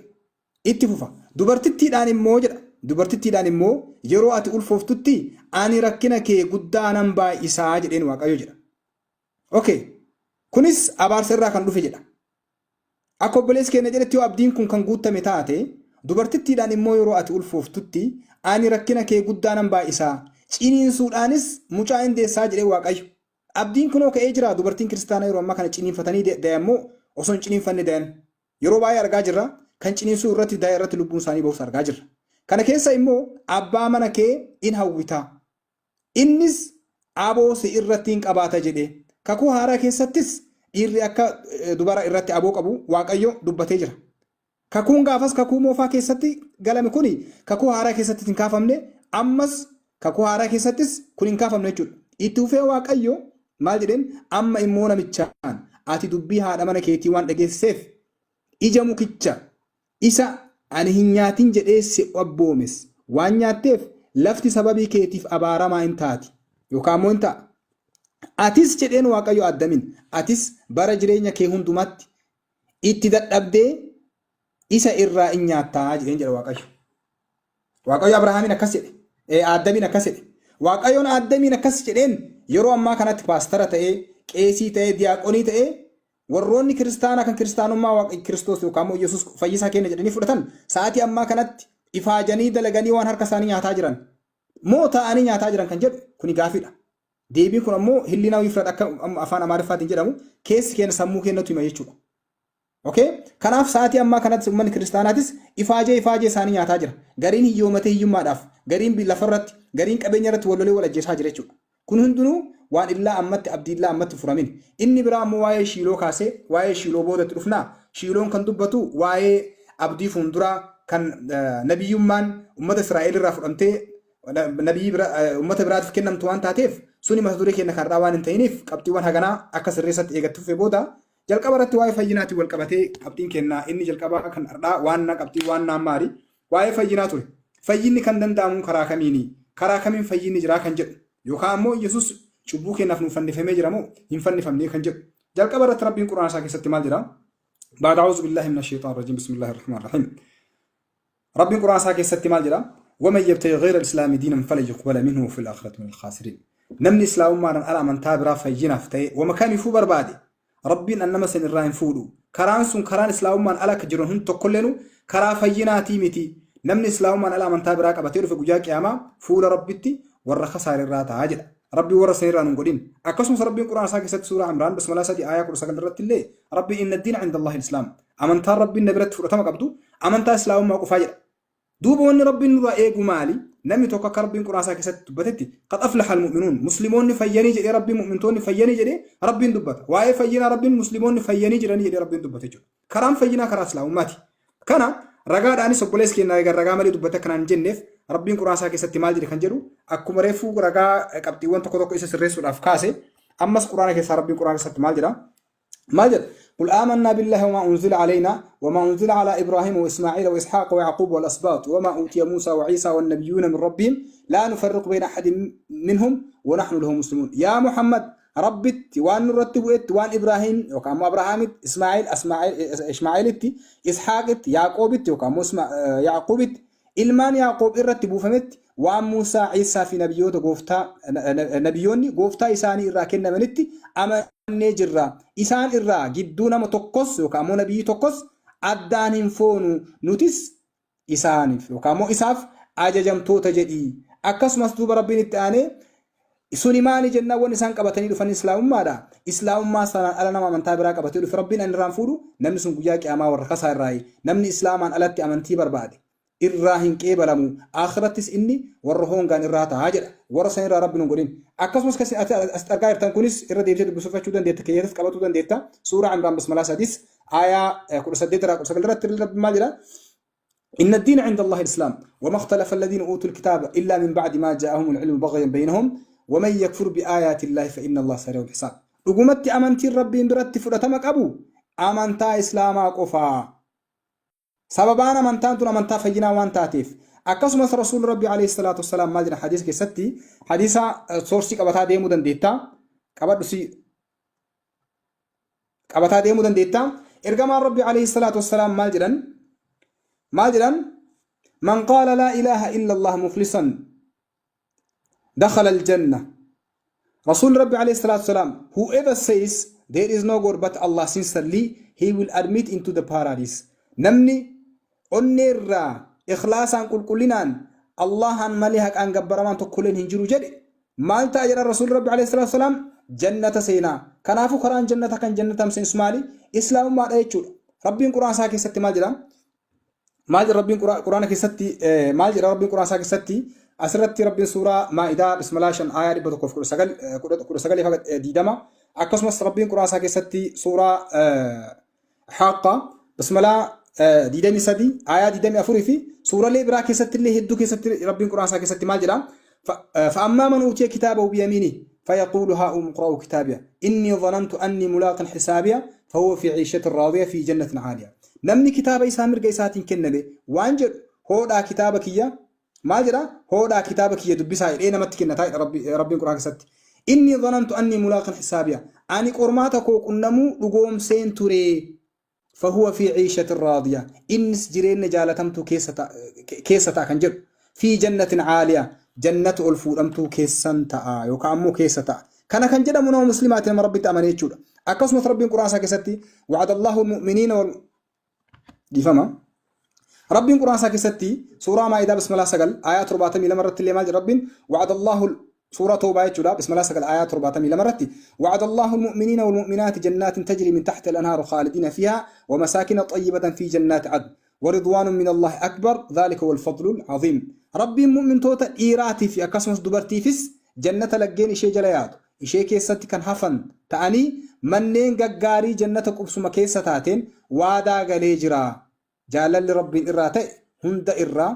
itti fufa. Dubartittiidhaan immoo jedha. Dubartittiidhaan immoo yeroo ati ulfooftutti ani rakkina kee guddaa nan baay'isaa jedheen Waaqayyo jedha. Okay. Kunis abaarsa irraa kan dhufe jedha. Akka obboleessi keenya jedhetti yoo abdiin kun kan guuttame taate dubartittiidhaan immoo yeroo ati ulfooftutti ani rakkina kee guddaa nan baay'isaa ciniinsuudhaanis mucaa in deessaa jedhee Waaqayyo. Abdiin kunoo ka'ee jira dubartiin kiristaanaa yeroo ammaa kana ciniinfatanii dayan moo osoo hin ciniinfanne dayan yeroo baay'ee argaa jirra kan ciniinsuu irratti daya irratti lubbuun isaanii bahus argaa jirra. Kana keessa immoo abbaa mana kee in hawwita innis aboo si irratti in qabaata jedhe. Kakuu haaraa keessattis dhiirri akka dubara irratti aboo qabu Waaqayyo dubbatee jira. Kakuun gaafas kakuu moofaa keessatti galame kuni kakuu haaraa keessattis hin kaafamne ammas kakuu haaraa keessattis kun hin kaafamne jechuudha. Itti fufee Waaqayyo maal jedheen amma immoo namichaan ati dubbii haadha mana keetii waan dhageesseef ija mukicha isa ani hin nyaatin jedhee si abboomes waan nyaatteef lafti sababii keetiif abaaramaa in taati yookaan immoo in ta'a. Atis jedheen Waaqayyo Addamin atis bara jireenya kee hundumaatti itti dadhabdee isa irraa in nyaattaa jedheen jedha Waaqayyo. Waaqayyo Abrahaamiin akkas jedhe. Addamiin akkas jedhe. Waaqayyoon Addamiin akkas jedheen yeroo ammaa kanatti paastara ta'ee, qeesii ta'ee, diyaaqonii ta'ee warroonni kiristaanaa kan kiristaanummaa Waaqa Kiristoos yookaan immoo Yesuus fayyisaa keenya jedhanii fudhatan sa'aatii ammaa kanatti ifaajanii dalaganii waan harka isaanii nyaataa jiran moo taa'anii nyaataa jiran kan jedhu kuni gaafiidha. Deebiin kun ammoo hillinaa yifrad akka afaan Amaariffaatiin jedhamu keessi keenya sammuu keenyatu hima jechuudha. Okay? Kanaaf sa'aatii ammaa kanatti uummanni kiristaanaatis ifaajee ifaajee isaanii nyaataa jira. Gariin hiyyoomatee hiyyummaadhaaf, gariin lafarratti, gariin qabeenya irratti wal lolee wal ajjeesaa jira jechuudha. Kun hundinuu waan illaa ammatti abdii illaa ammatti furamin. Inni biraa ammoo waa'ee Shiiloo kaasee waa'ee Shiiloo boodatti dhufnaa. Shiiloon kan dubbatu waa'ee abdii fuunduraa kan nabiyyummaan uummata Israa'el irraa fudhamtee nabiyyi bira ummata biraatiif kennamtu waan taateef suni mata duree keenya kan har'aa waan hin ta'iniif qabxiiwwan haganaa akka sirreessatti eegatti fufee booda jalqaba irratti waa'ee fayyinaatiin wal qabatee qabxiin kennaa inni jalqabaa kan har'aa waan qabxii waan naammaari waa'ee fayyinaa ture. Fayyinni kan danda'amu karaa kamiini? Karaa kamiin fayyinni jiraa kan jedhu yookaan ammoo Yesuus cubbuu keenyaaf nuuf fannifamee jira moo hin fannifamnee kan jedhu. Jalqaba irratti Rabbiin Qur'aana isaa keessatti maal jedha? Ba'da a'uuzu billaahi mina shayxaan rajiim bismillaahi rahmaan rahiim. Rabbiin Qur'aana isaa keessatti maal jedha? Waman yabtaghi ghayra al-islaami diinan falan yuqbala minhu wa fil aakhirati minal khaasiriin. Namni Islaamummaadhaan ala amantaa biraa fayyinaaf ta'e wama kamiifuu barbaade, Rabbiin an nama san irraa hin fuudhu. Karaan sun, karaan Islaamummaan ala akka jiran hundi tokkolleenu karaa fayyinaatii miti. Namni Islaamummaan ala amantaa biraa qabatee dhufe guyyaa Qiyaamaa fuula Rabbitti warra khasaare irraa ta'a jedha. Rabbiin warra san irraa nun godhin. Akkasumas Rabbiin Qur'aana isaa keessatti suuraa Imraan basmalaa 3 aayaa 19 irratti illee Rabbiin inna diina inda Allahi Islaam. Amantaan Rabbiin na biratti fudhatama qabdu amantaa Islaamummaa qofaa jedha. Duuba wanni Rabbiin nurraa eegu maali? Namni tokko akka Rabbiin Qur'aana isaa keessatti dubbatetti qad aflaha al-mu'minuun, muslimoonni fayyanii jedhee Rabbiin, mu'mintoonni fayyanii jedhee Rabbiin dubbata. Waa'ee fayyinaa Rabbiin muslimoonni fayyanii jiranii jedhee Rabbiin dubbata jechuudha. Karaan fayyinaa karaa Islaamummaati. Kana ragaadhaanis obboleessi keenya egaa ragaa malee dubbate akkanaan hin jenneef, Rabbiin Qur'aana isaa keessatti maal jedhe kan jedhu akkuma reefuu ragaa qabxiiwwan tokko tokko isa sirreessuudhaaf kaase, ammas Qur'aana keessaa Rabbiin Qur'aana keessatti maal jedha? Maal jedha? قل آمنا بالله وما أنزل علينا وما أنزل على إبراهيم وإسماعيل وإسحاق ويعقوب والأسباط وما أوتي موسى وعيسى والنبيون من ربهم لا نفرق بين أحد منهم ونحن له مسلمون. يا محمد، ربت waan nurratti bu'etti, waan Ibraahim yookaan immoo Abrahaamitti, Ismaa'eel, Ishmaa'eelitti, Isxaaqitti, Yaaqoobitti yookaan immoo Yaaquubitti, ilmaan Yaaqoob irratti buufametti, waan Muusaa, Ciisaa fi nabiyyoota gooftaa nabiyyoonni gooftaa isaanii irraa kennamanitti amannee jirra. Isaan irraa gidduu nama tokkos yookaan immoo nabiyyii tokkos addaan hin foonu, nutis isaaniif yookaan immoo isaaf ajajamtoota jedhi. Akkasumas duuba Rabbiin itti aanee suni maali jennaan, wanni isaan qabatanii dhufan Islaamummaadha. Islaamummaa sanaan ala nama amantaa biraa qabatee dhufe Rabbiin ani irraan fuudhu, namni sun guyyaa Qiyaamaa warra kasaa irraayi. Namni Islaamaan alatti amantii barbaade irraa hin qeebalamu. Akhirattis inni warra hoongaan irraa ta'a jedha. Warra san irraa Rabbi nun godhin. Akkasumas kan asitti argaa jirtan kunis irra deebisee dubbisufachuu dandeetta. Keeyyatas qabatuu dandeetta. Suuraa Imraan basmalaa 3 aayaa 18 irraa 19 irratti Rabbi maal jedha? إن الدين عند الله الإسلام وما اختلف الذين أوتوا الكتاب إلا من بعد ما جاءهم العلم بغيا بينهم ومن يكفر بآيات الله فإن الله سريع الحساب. Dhugumatti amantiin Rabbiin biratti fudhatama qabu amantaa Islaamaa qofaa. Sababaan amantaan tun amantaa fayyinaa waan taateef. Akkasumas Rasuulli Rabbi alayhi salaatu wassalaam maal jedha hadiisa keessatti? Hadiisa source qabataa deemuu dandeetta. Qabadhu, si qabataa deemuu dandeetta. Ergamaan Rabbi alayhi salaatu wassalaam maal jedhan? Maal jedhan? من قال لا إله إلا الله مخلصا دخل الجنة. رسول ربي عليه الصلاة والسلام, whoever says there is no God but Allah sincerely, he will admit into the paradise. Namni onneerraa ikhlaasaan, qulqullinaan, Allahan malee haqaan gabbaramaan tokkolleen hin jiru jedhe maal ta'a jedha Rasuul Rabbi alayhi salaatu wasalaam? Jannata seenaa. Kanaafuu karaan jannata kan jannatam seensu maali? Islaamummaadha jechuudha. Rabbiin Quraan isaa keessatti maal jedha? Maal jedha Rabbiin Quraana keessatti? Maal jedha Rabbiin Quraan isaa keessatti? Asirratti Rabbiin suuraa Maa'idaa bismillah 5 aayaa 119, 19-20, akkasumas Rabbiin Quraan isaa keessatti suuraa Haaqa bismillah 23 aayaa 24 fi suuraalee biraa keessatti illee hedduu keessatti Rabbiin Quraan isaa keessatti maal jedha? فأما من أوتي كتابه بيمينه فيقول هاؤم اقرءوا كتابيه إني ظننت أني ملاق حسابيه فهو في عيشة راضية في جنة عالية. Namni kitaaba isaa mirga isaatiin kenname waan jedhu, hoodhaa kitaaba kiyya, maal jedha? Hoodhaa kitaaba kiyya dubbisaa jedhee namatti kennataa jedha Rabbiin Quraan keessatti. إني ظننت أني ملاق حسابيه, ani qormaata koo qunnamuu dhugoomseen ture. فهو في عيشة راضية, innis jireenya jaalatamtuu keessa ta'a kan jedhu, في جنة عالية, jannata ol fuudhamtuu keessan ta'a yookaan ammoo keessa ta'a. Kana kan jedhamu nama muslimaati, nama Rabbitti amane jechuudha. Akkasumas Rabbiin Quraan isaa keessatti وعد الله المؤمنين وال dhiifama. Rabbiin Quraan isaa keessatti suuraa Maa'idaa bismillah 9 aayaa 72 irratti illee maal jedha Rabbiin? وعد الله, suuraa Toobaa jechuudha, bismillah 9 aayaa 72 irratti, وعد الله المؤمنين والمؤمنات جنات تجري من تحت الأنهار خالدين فيها ومساكن طيبة في جنات عدن ورضوان من الله أكبر ذلك هو الفضل العظيم. Rabbiin mu'mintoota dhiiraatii fi akkasumas dubartiifis jannata laggeen ishee jala yaatu ishee keessatti kan hafan ta'anii manneen gaggaarii jannata qubsuma keessa taateen waadaa galee jira. Jaalalli Rabbiin irraa ta'e hunda irraa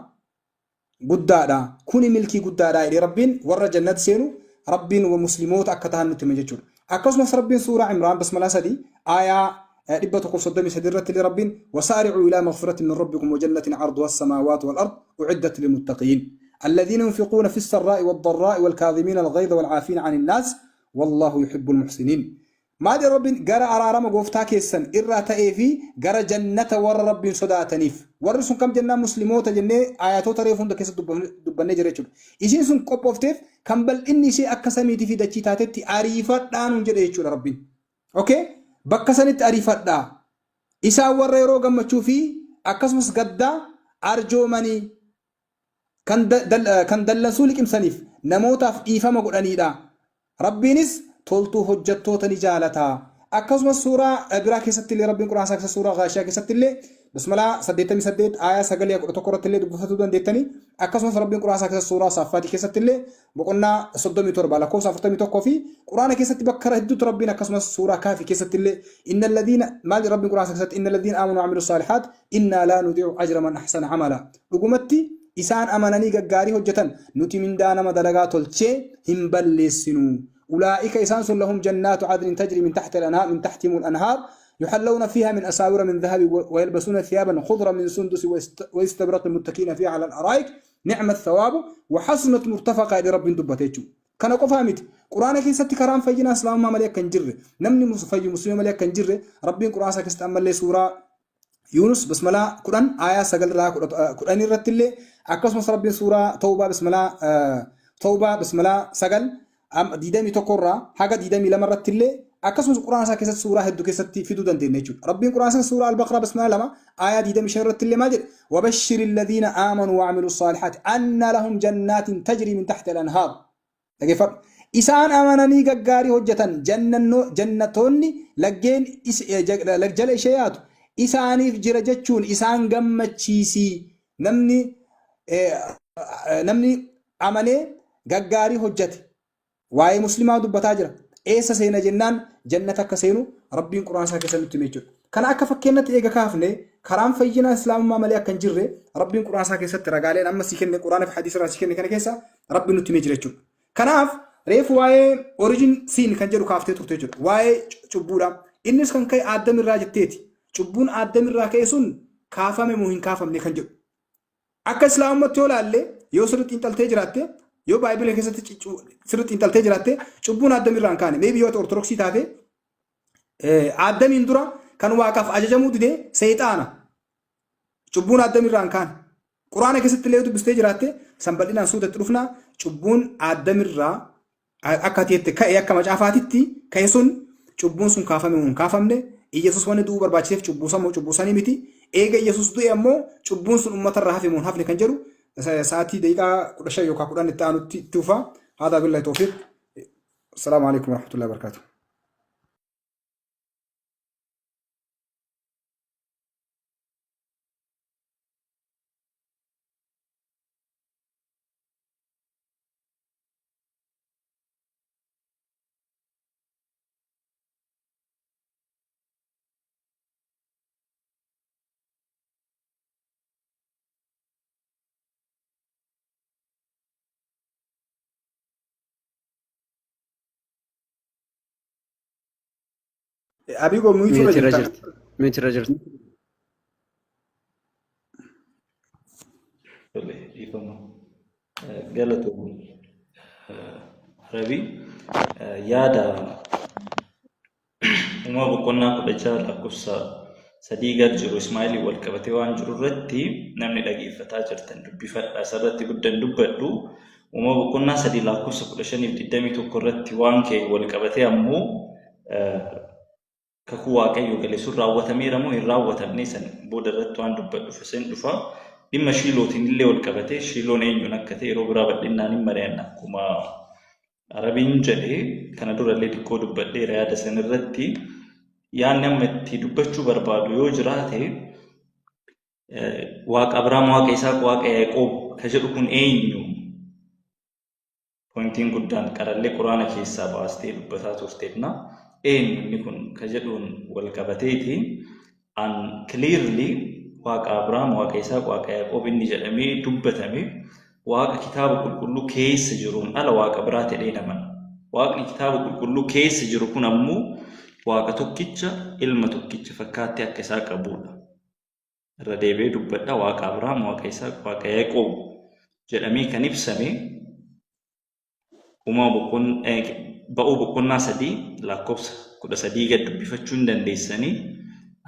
guddaadha. Kuni milkii guddaadha jedhee Rabbiin warra jannata seenu, Rabbiin musliimoota akka ta'an nutti hima jechuudha. Akkasumas Rabbiin suuraa Imraan basmalaa 3 aayaa 133 irratti illee Rabbiin وسارعوا إلى مغفرة من ربكم وجنة عرضها السماوات والأرض أعدت للمتقين الذين ينفقون في السراء والضراء والكاظمين الغيظ والعافين عن الناس والله يحب المحسنين. Maal jedha Rabbiin? Gara araarama gooftaa keessan irraa ta'ee fi gara jannata warra Rabbiin sodaataniif. Warri sun kam jennaan Muslimoota jennee ayatoota reefu hunda keessatti dubbannee jira jechuudha. Isiin sun qophoofteef kan bal'inni ishee akka samiitii fi dachii taatetti ariifadhaa nuun jedhe jechuudha Rabbiin. Okay? Bakka sanitti ariifadhaa. Isaan warra yeroo gammachuu fi akkasumas gaddaa arjoomanii kan dallansuu liqimsaniif namootaaf dhiifama godhaniidha. Rabbiinis toltuu hojjattoota ni jaalata. Akkasumas suuraa biraa keessatti illee Rabbiin Qur'aana isaa keessatti suuraa Ghaashiyaa keessatti illee Basmalaa 88 aayaa 9 11 irratti illee dubbifatuu dandeettanii. Akkasumas Rabbiin Qur'aana isaa keessatti suuraa Saaffaatii keessatti illee boqonnaa 37 lakkoofsa 41 fi Qur'aana keessatti bakka hedduutti Rabbiin akkasumas suuraa Kaafii keessatti illee innal ladiina maal Rabbiin Qur'aana isaa keessatti innal ladiina aamanu wa amilu saalihaat innaa laa nudii'u ajra man ahsana amala. Dhugumatti isaan amananii gaggaarii hojjatan nuti mindaa nama dalagaa tolchee hin balleessinu. Ulaa'ika isaan sun lahum jannaatu adnin tajrii min tahti al-anhaar min tahtihimul anhaar yuhallawna fiihaa min asaawira min dhahabi wa yalbasuuna thiyaaban khudran min sundusi wa istabraqin muttakiina fiihaa ala al-araa'ik ni'ma thawaabu wa hasunat murtafaqa jedhee Rabbiin dubbate jechuudha. Kana qofaa miti. Quraana keessatti karaan fayyinaa Islaamummaa malee akka hin jirre, namni fayyu Muslima malee akka hin jirre, Rabbiin Quraana isaa keessatti ammallee suuraa Yuunus basmalaa 10 aayaa 9 irraa 10 irratti illee akkasumas Rabbiin suuraa Tawbaa basmalaa Tawbaa basmalaa 9 21 irraa haga 22 irratti illee akkasumas Quraana isaa keessatti suuraa hedduu keessatti fiduu dandeenya jechuudha. Rabbiin Quraana isaa suuraa Al-Baqraa basmalaa 2 aayaa 25 irratti illee maal jedhe? Wabashshiri alladhiina aamanuu wa amilu saalihaati anna lahum jannaatin tajrii min tahti al-anhaar. Dhageeffadhu. Isaan amananii gaggaarii hojjetan jannatoonni laggeen jala ishee yaatu isaaniif jira jechuun isaan gammachiisi. Namni amanee gaggaarii hojjete waa'ee muslimaa dubbataa jira. Eessa seena jennaan jannata akka seenu Rabbiin Qur'aana isaa keessa nutti hime jechuudha. Kana akka fakkeenyatti eega kaafne karaan fayyinaa islaamummaa malee akka hin jirre Rabbiin Qur'aana isaa keessatti ragaaleen amma sii kenne Qur'aana fi hadiisa irraa sii kenne kana keessa Rabbi nutti himee jira jechuudha. Kanaaf reefu waa'ee origin sin kan jedhu kaaftee turte jechuudha. Waa'ee cubbuudha. Innis kan ka'e Addam irraa jetteeti. Cubbuun Addam irraa ka'e sun kaafame moo hin kaafamne kan jedhu. Akka Islaamummaatti yoo laalle yoo sirriitti xiinxaltee jiraatte yoo baayibila keessatti sirriitti xiinxaltee jiraatte cubbuun Addam irraa hin kaane. Maybe yoo ati Ortodoksii taate Addamiin dura kan Waaqaaf ajajamuu dide seexaana. Cubbuun Addam irraa hin kaane. Quraana keessatti illee yoo dubbistee jiraatte san bal'inaan suutatti dhufna cubbuun Addam irraa akka ati jette ka'e akka macaafaatitti ka'e sun cubbuun sun kaafame moo hin kaafamne Iyyasuus wanni du'uu barbaachiseef cubbuu san moo cubbuu sanii miti eega Iyyasuus du'e ammoo cubbuun sun uummata irraa hafe moo hin hafne kan jedhu sa'aatii daqiiqaa 15 yookaan 10 itti aanutti itti fufa. Haadaa billahi tawfiiq. Assalaamu alaikum warahmatullahi wabarakatuh. Abigo mute irra Mute irra jirta. jirti. Mute irra jirti. Tole, dhiifama. Galatoomi. Rabii yaada Uumama boqonnaa 16 lakkoofsa 3 gad jiru Ismaa'eeliin wal qabatee waan jiru irratti namni dhageeffataa jirtan dubbifadha. Isarratti guddan dubbadhu. Uumama boqonnaa 3 lakkoofsa 15 fi 21 irratti waan ka'e wal qabatee ammoo kakuu Waaqayyo gale sun raawwatameera moo hin raawwatamne san booda irratti waan dubbadhuuf isin dhufa. Dhimma Shiilootiin illee wal qabatee Shiiloon eenyuun akka ta'e yeroo biraa bal'innaan hin mari'anna akkuma Arabiin jedhe kana dura illee xiqqoo dubbadheera yaada san irratti yaadni amma itti dubbachuu barbaadu yoo jiraate Waaqa Abrahaam, Waaqa Isaaq, Waaqa Yaaqoob ka jedhu kun eenyu? Pointiin guddaan qarallee Quraana keessaa baastee dubbataa turteetna. Eenyu inni kun ka jedhuun wal qabateeti. An clearly Waaqa Abrahaam, Waaqa Isaaq, Waaqa Yaaqoob inni jedhamee dubbatame Waaqa kitaaba qulqulluu keessa jiruun ala Waaqa biraa ta'ee namana. Waaqni kitaaba qulqulluu keessa jiru kun ammoo Waaqa tokkicha ilma tokkicha fakkaattii akka isaa qabuudha. Irra deebi'ee dubbadha Waaqa Abrahaam, Waaqa Isaaq, Waaqa Yaaqoob jedhamee kan ibsame uumama boqon Ba'uu boqonnaa 3 lakkoofsa 13 gad dubbifachuu hin dandeessanii.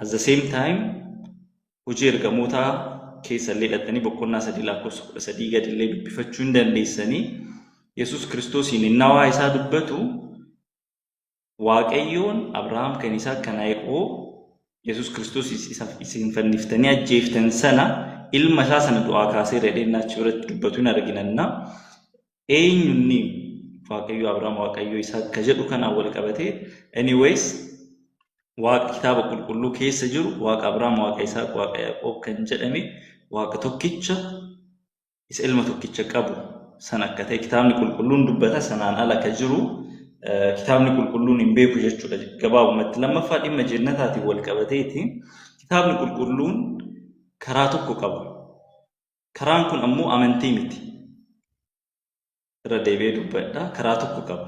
At the same time, Hojii Ergamootaa keessa illee dhattanii boqonnaa 3 lakkoofsa 13 gad illee dubbifachuu hin dandeessanii. Yesuus Kiristoosiin innaa waa isaa dubbatu, Waaqayyoon Abrahaam kan Isaaq kan Yaaqoob, Yesuus Kiristoos isa isin fanniftanii ajjeeftan sana ilma isaa sana du'aa kaaseera jedhee innaa achi biratti dubbatu hin arginanna. Eenyunni Waaqayyo Abrahaam, Waaqayyo Isaaq ka jedhu kanaan wal qabatee, anyways, Waaqa kitaaba qulqulluu keessa jiru, Waaqa Abrahaam, Waaqa Isaaq, Waaqa Yaaqoob kan jedhame Waaqa tokkicha isa ilma tokkicha qabu sana akka ta'e kitaabni qulqulluun dubbata. Sanaan ala ka jiru kitaabni qulqulluun hin beeku jechuudha gabaabumatti. Lammaffaa, dhimma jannataatiin wal qabateeti, kitaabni qulqulluun karaa tokko qaba. Karaan kun ammoo amantii miti. Irra deebi'ee dubbadha. Karaa tokko qaba.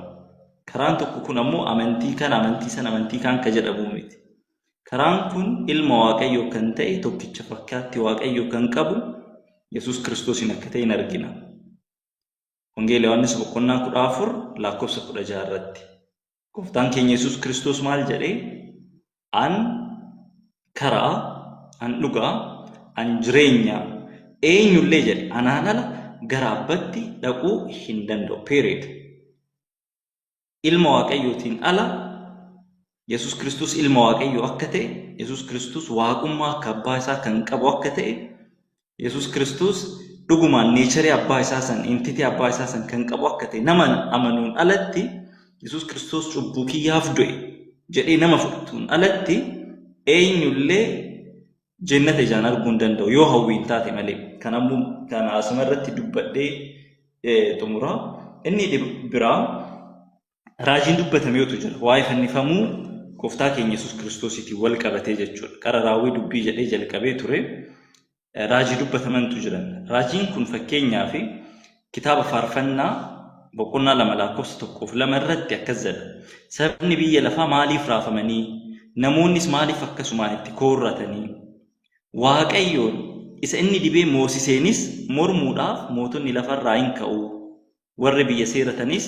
Karaan tokko kun ammoo amantii kana, amantii sana, amantii kaan ka jedhamu miti. Karaan kun ilma Waaqayyoo kan ta'e, tokkicha fakkaatti Waaqayyoo kan qabu Yesuus Kiristoosiin akka ta'e hin argina. Wangeela Yohaannis boqonnaa 14 lakkoofsa 16 irratti. Gooftaan keenya Yesuus Kiristoos maal jedhee? "An karaa, an dhugaa, an jireenya. Eenyullee," jedhe, "anaan ala gara abbatti dhaquu hin danda'u." Period. Ilma Waaqayyootiin ala, Yesuus Kiristoos ilma Waaqayyoo akka ta'e, Yesuus Kiristoos waaqummaa akka abbaa isaa kan qabu akka ta'e, Yesuus Kiristoos dhugumaan nature abbaa isaa san, entity abbaa isaa san kan qabu akka ta'e nama amanuun alatti, Yesuus Kiristoos cubbuu kiyyaaf du'e jedhee nama fudhatuun alatti, eenyullee jennata ijaan arguu hin danda'u yoo hawwiin taate malee. Kan ammoo kana asuma irratti dubbadhee xumura. Inni biraa raajiin dubbatameetu jira. Waa'ee fannifamuu gooftaa keenya Yesuus Kiristoosiitiin wal qabatee jechuudha. Qara raawwii dubbii jedhee jalqabee ture. Raajii dubbatamantu jiran. Raajiin kun fakkeenyaaf kitaaba Faarfannaa boqonnaa 2 lakkoofsa 1 fi 2 irratti akkas jedha. "Sabni biyya lafaa maaliif raafamanii? Namoonnis maaliif akkasumaan itti koorratanii? Waaqayyoon isa inni dibee moosiseenis mormuudhaaf mootonni lafarraa hin ka'u. Warri biyya seeratanis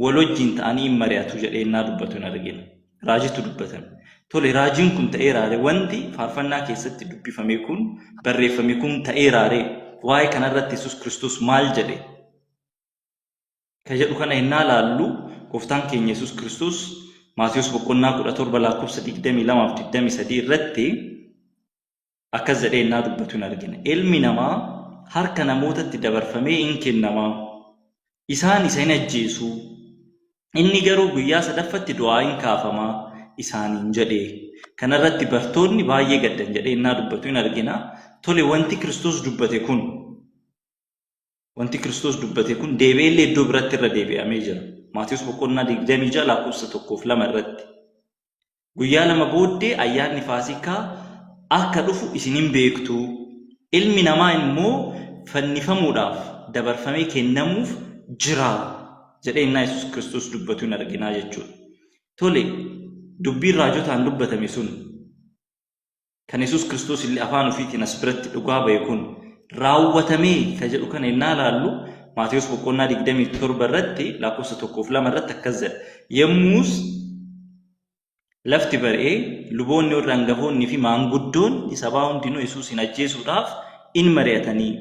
wal wajjin ta'anii hin mari'atu" jedhee innaa dubbatu hin argina. Raajitu dubbatame. Tole, raajiin kun ta'eeraare? Wanti faarfannaa keessatti dubbifame kun, barreeffame kun ta'eeraare? Waa'ee kanarratti Yesuus Kiristoos maal jedhe? Ka jedhu kana innaa laallu, gooftaan keenya Yesuus Kiristoos Maatiyus boqonnaa 17 lakkoofsa 22 fi 23 irratti akkas jedhee innaa dubbatu hin argina. "Ilmi namaa harka namootatti dabarfamee in kennama. Isaan isa hin ajjeesu. Inni garuu guyyaa sadaffatti du'aa hin kaafama" isaaniin jedhe. Kanarratti bartoonni baay'ee gaddan jedhee innaa dubbatu hin argina. Tole, wanti Kiristoos dubbate kun deebi'eellee iddoo biratti irra deebi'amee jira. Maatiyus boqonnaa 26 lakkoofsa 1 fi 2 irratti. "Guyyaa 2 booddee ayyaanni Faasikaa akka dhufu isin hin beektu. Ilmi namaa immoo fannifamuudhaaf dabarfamee kennamuuf jira" jedhee innaa Yesuus Kiristoos dubbatu hin arginaa jechuudha. Tole, dubbiin raajotaan dubbatame sun, kan Yesuus Kiristoos illee afaan ofiitiin as biratti dhugaa ba'e kun raawwatamee ka jedhu kana innaa laallu, Maatiyus boqonnaa 27 irratti lakkoofsa 1 fi 2 irratti akkas jedha. "Yommus lafti bari'ee, luboonni warri hangafoonni fi maanguddoonni sabaa hundinuu Yesuusin ajjeesuudhaaf in mari'atanii.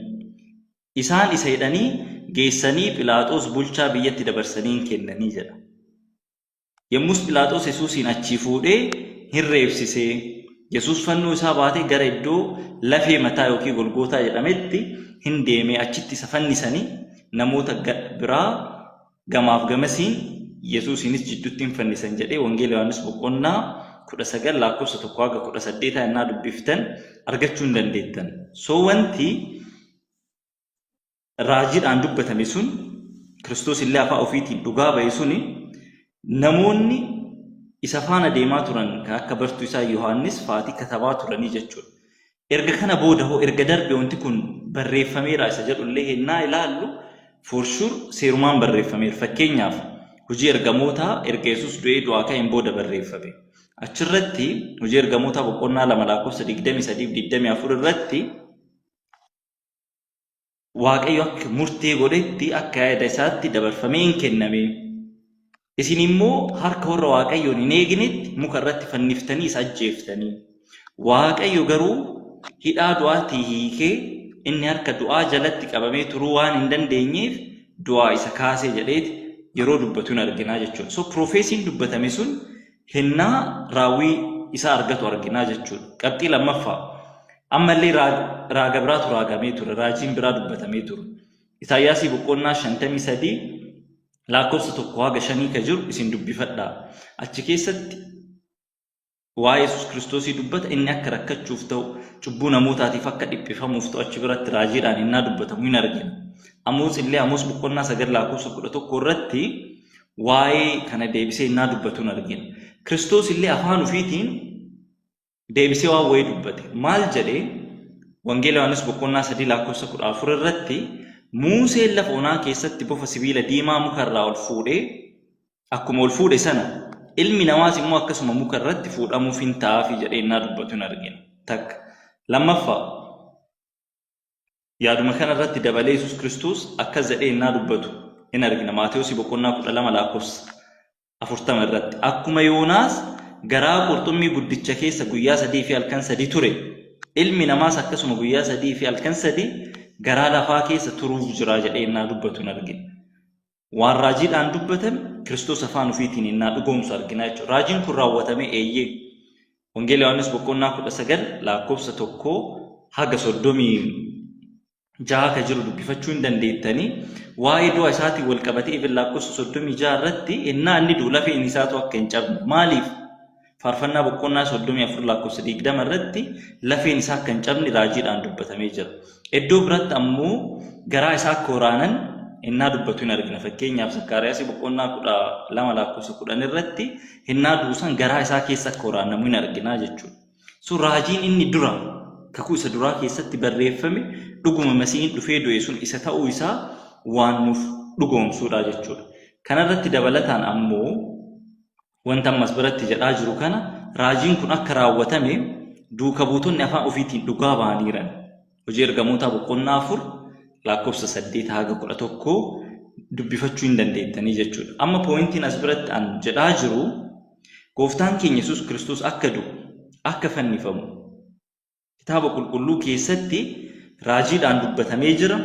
Isaan isa hidhanii geessanii Philaaxoos bulchaa biyyatti dabarsanii hin kennanii" jedha. "Yommus Philaaxoos Yesuusin achii fuudhee hin reebsisee. Yesuus fannoo isaa baatee gara iddoo lafee mataa yookiin Golgootaa jedhametti hin deemee, achitti isa fannisanii, namoota biraa gamaaf gamasiin, Yesuusiinis jidduutti hin fannisan" jedhee Wangeela Yohaannis boqonnaa 19 lakkoofsa 1 haga 18 innaa dubbiftan argachuu hin dandeettan. So wanti raajiidhaan dubbatame sun, Kiristoos illee afaan ofiitiin dhugaa ba'e suni, namoonni isa faana deemaa turan kan akka bartuu isaa Yohaannis faatii katabaa turanii jechuudha. Erga kana booda hoo, erga darbe wanti kun barreeffameera isa jedhullee hennaa ilaallu, for sure seerumaan barreeffameera. Fakkeenyaaf, Hojii Ergamootaa erga Yesuus du'ee du'aa ka'een booda barreeffame. Achirratti Hojii Ergamootaa boqonnaa 2 lakkoofsa 23 fi 24 irratti, Waaqayyo akka murtee godhetti, akka yaada isaatti dabarfamee hin kenname. Isin immoo harka warra Waaqayyoon hin eegnetti muka irratti fanniftanii isa ajjeeftanii. Waaqayyo garuu hidhaa du'aatii hiikee inni harka du'aa jalatti qabamee turuu waan hin dandeenyeef du'aa isa kaasee jedheeti yeroo dubbatu hin arginaa jechuudha. So prophecy'n dubbatame sun hennaa raawwii isaa argatu arginaa jechuudha. Qabxii lammaffaa ammallee raaga biraatu raagamee ture, raajiin biraa dubbatamee ture. Isaayyaasii boqonnaa 53 lakkoofsa 1 haga 5 ka jiru isin dubbifadhaa. Achi keessatti waa'ee Yesuus Kiristoosii dubbata, inni akka rakkachuuf ta'u, cubbuu namootaatiif akka dhiphifamuuf ta'u achi biratti raajiidhaan innaa dubbatamu hin argina. Amoos illee Amoos boqonnaa 9 lakkoofsa 11 irratti waa'ee kana deebisee innaa dubbatu hin argina. Kiristoos illee afaan ofiitiin deebisee waan wayii dubbate. Maal jedhee? Wangeela Yohaannis boqonnaa 3 lakkoofsa 14 irratti Muuseen lafa onaa keessatti bofa sibiila diimaa muka irraa ol fuudhee akkuma ol fuudhe sana ilmi namaas immoo akkasuma muka irratti fuudhamuuf hin ta'aafi jedhee innaa dubbatu hin argina. Takka. Lammaffaa yaaduma kana irratti dabalee Yesuus Kiristoos akkas jedhee innaa dubbatu hin argina. Maatewos boqonnaa 12 lakkoofsa 40 irratti. Akkuma Yoonaas garaa qurxummii guddicha keessa guyyaa sadii fi halkan sadii ture, ilmi namaas akkasuma guyyaa sadii fi halkan sadii garaa lafaa keessa turuuf jira jedhee innaa dubbatu hin argina. Waan raajiidhaan dubbatame Kiristoos afaan ofiitiin innaa dhugoomsu argina jechuudha. Raajiin kun raawwatame eeyyee. Wangeela Yohaannis boqonnaa 19 lakkoofsa 1 haga 36 ka jiru dubbifachuu hin dandeettanii. Waa'ee du'a isaatiin wal qabatee even lakkoofsa 36 irratti innaa inni du'u lafeen isaatu akka hin cabne. Maaliif? Faarfannaa boqonnaa 34 lakkoofsa 20 irratti lafeen isaa akka hin cabne raajiidhaan dubbatamee jira. Iddoo biratti ammoo garaa isaa akka waraanan innaa dubbatu hin argina. Fakkeenyaaf Zakkaariyaas boqonnaa 12 lakkoofsa 10 irratti innaa duusan garaa isaa keessa akka waraanamu hin argina jechuudha. So raajiin inni dura kakuu isa duraa keessatti barreeffame dhuguma Masiihiin dhufee du'e sun isa ta'uu isaa waan nuuf dhugoomsuudha jechuudha. Kanarratti dabalataan ammoo wanta ammas biratti jedhaa jiru kana raajiin kun akka raawwatame duuka buutonni afaan ofiitiin dhugaa ba'aniiran. Hojii ergamootaa boqonnaa 4 lakkoofsa 8 haga 11 dubbifachuu hin dandeettanii jechuudha. Amma pooyintiin as biratti an jedhaa jiru gooftaan keenya Yesuus Kiristoos akka du'u, akka fannifamu kitaaba qulqulluu keessatti raajiidhaan dubbatamee jira.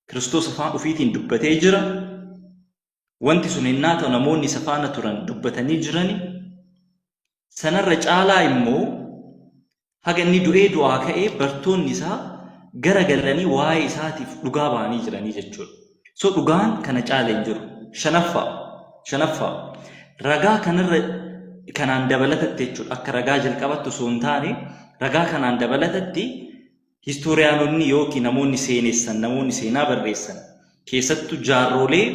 Kiristoos afaan ofiitiin dubbatee jira. Wanti sun ennaa ta'u namoonni isa faana turan dubbatanii jirani. Sanarra caalaa immoo haga inni du'ee du'aa ka'ee bartoonni isaa gara galanii waa'ee isaatiif dhugaa ba'anii jiranii jechuudha. So dhugaan kana caala hin jiru. Shanaffaa, shanaffaa ragaa kanarra kanaan dabalatatti jechuudha. Akka ragaa jalqabatti osoo hin taane ragaa kanaan dabalatatti Histooriyaanonni yookiin namoonni seenessan, namoonni seenaa barreessan, keessattuu jaarrolee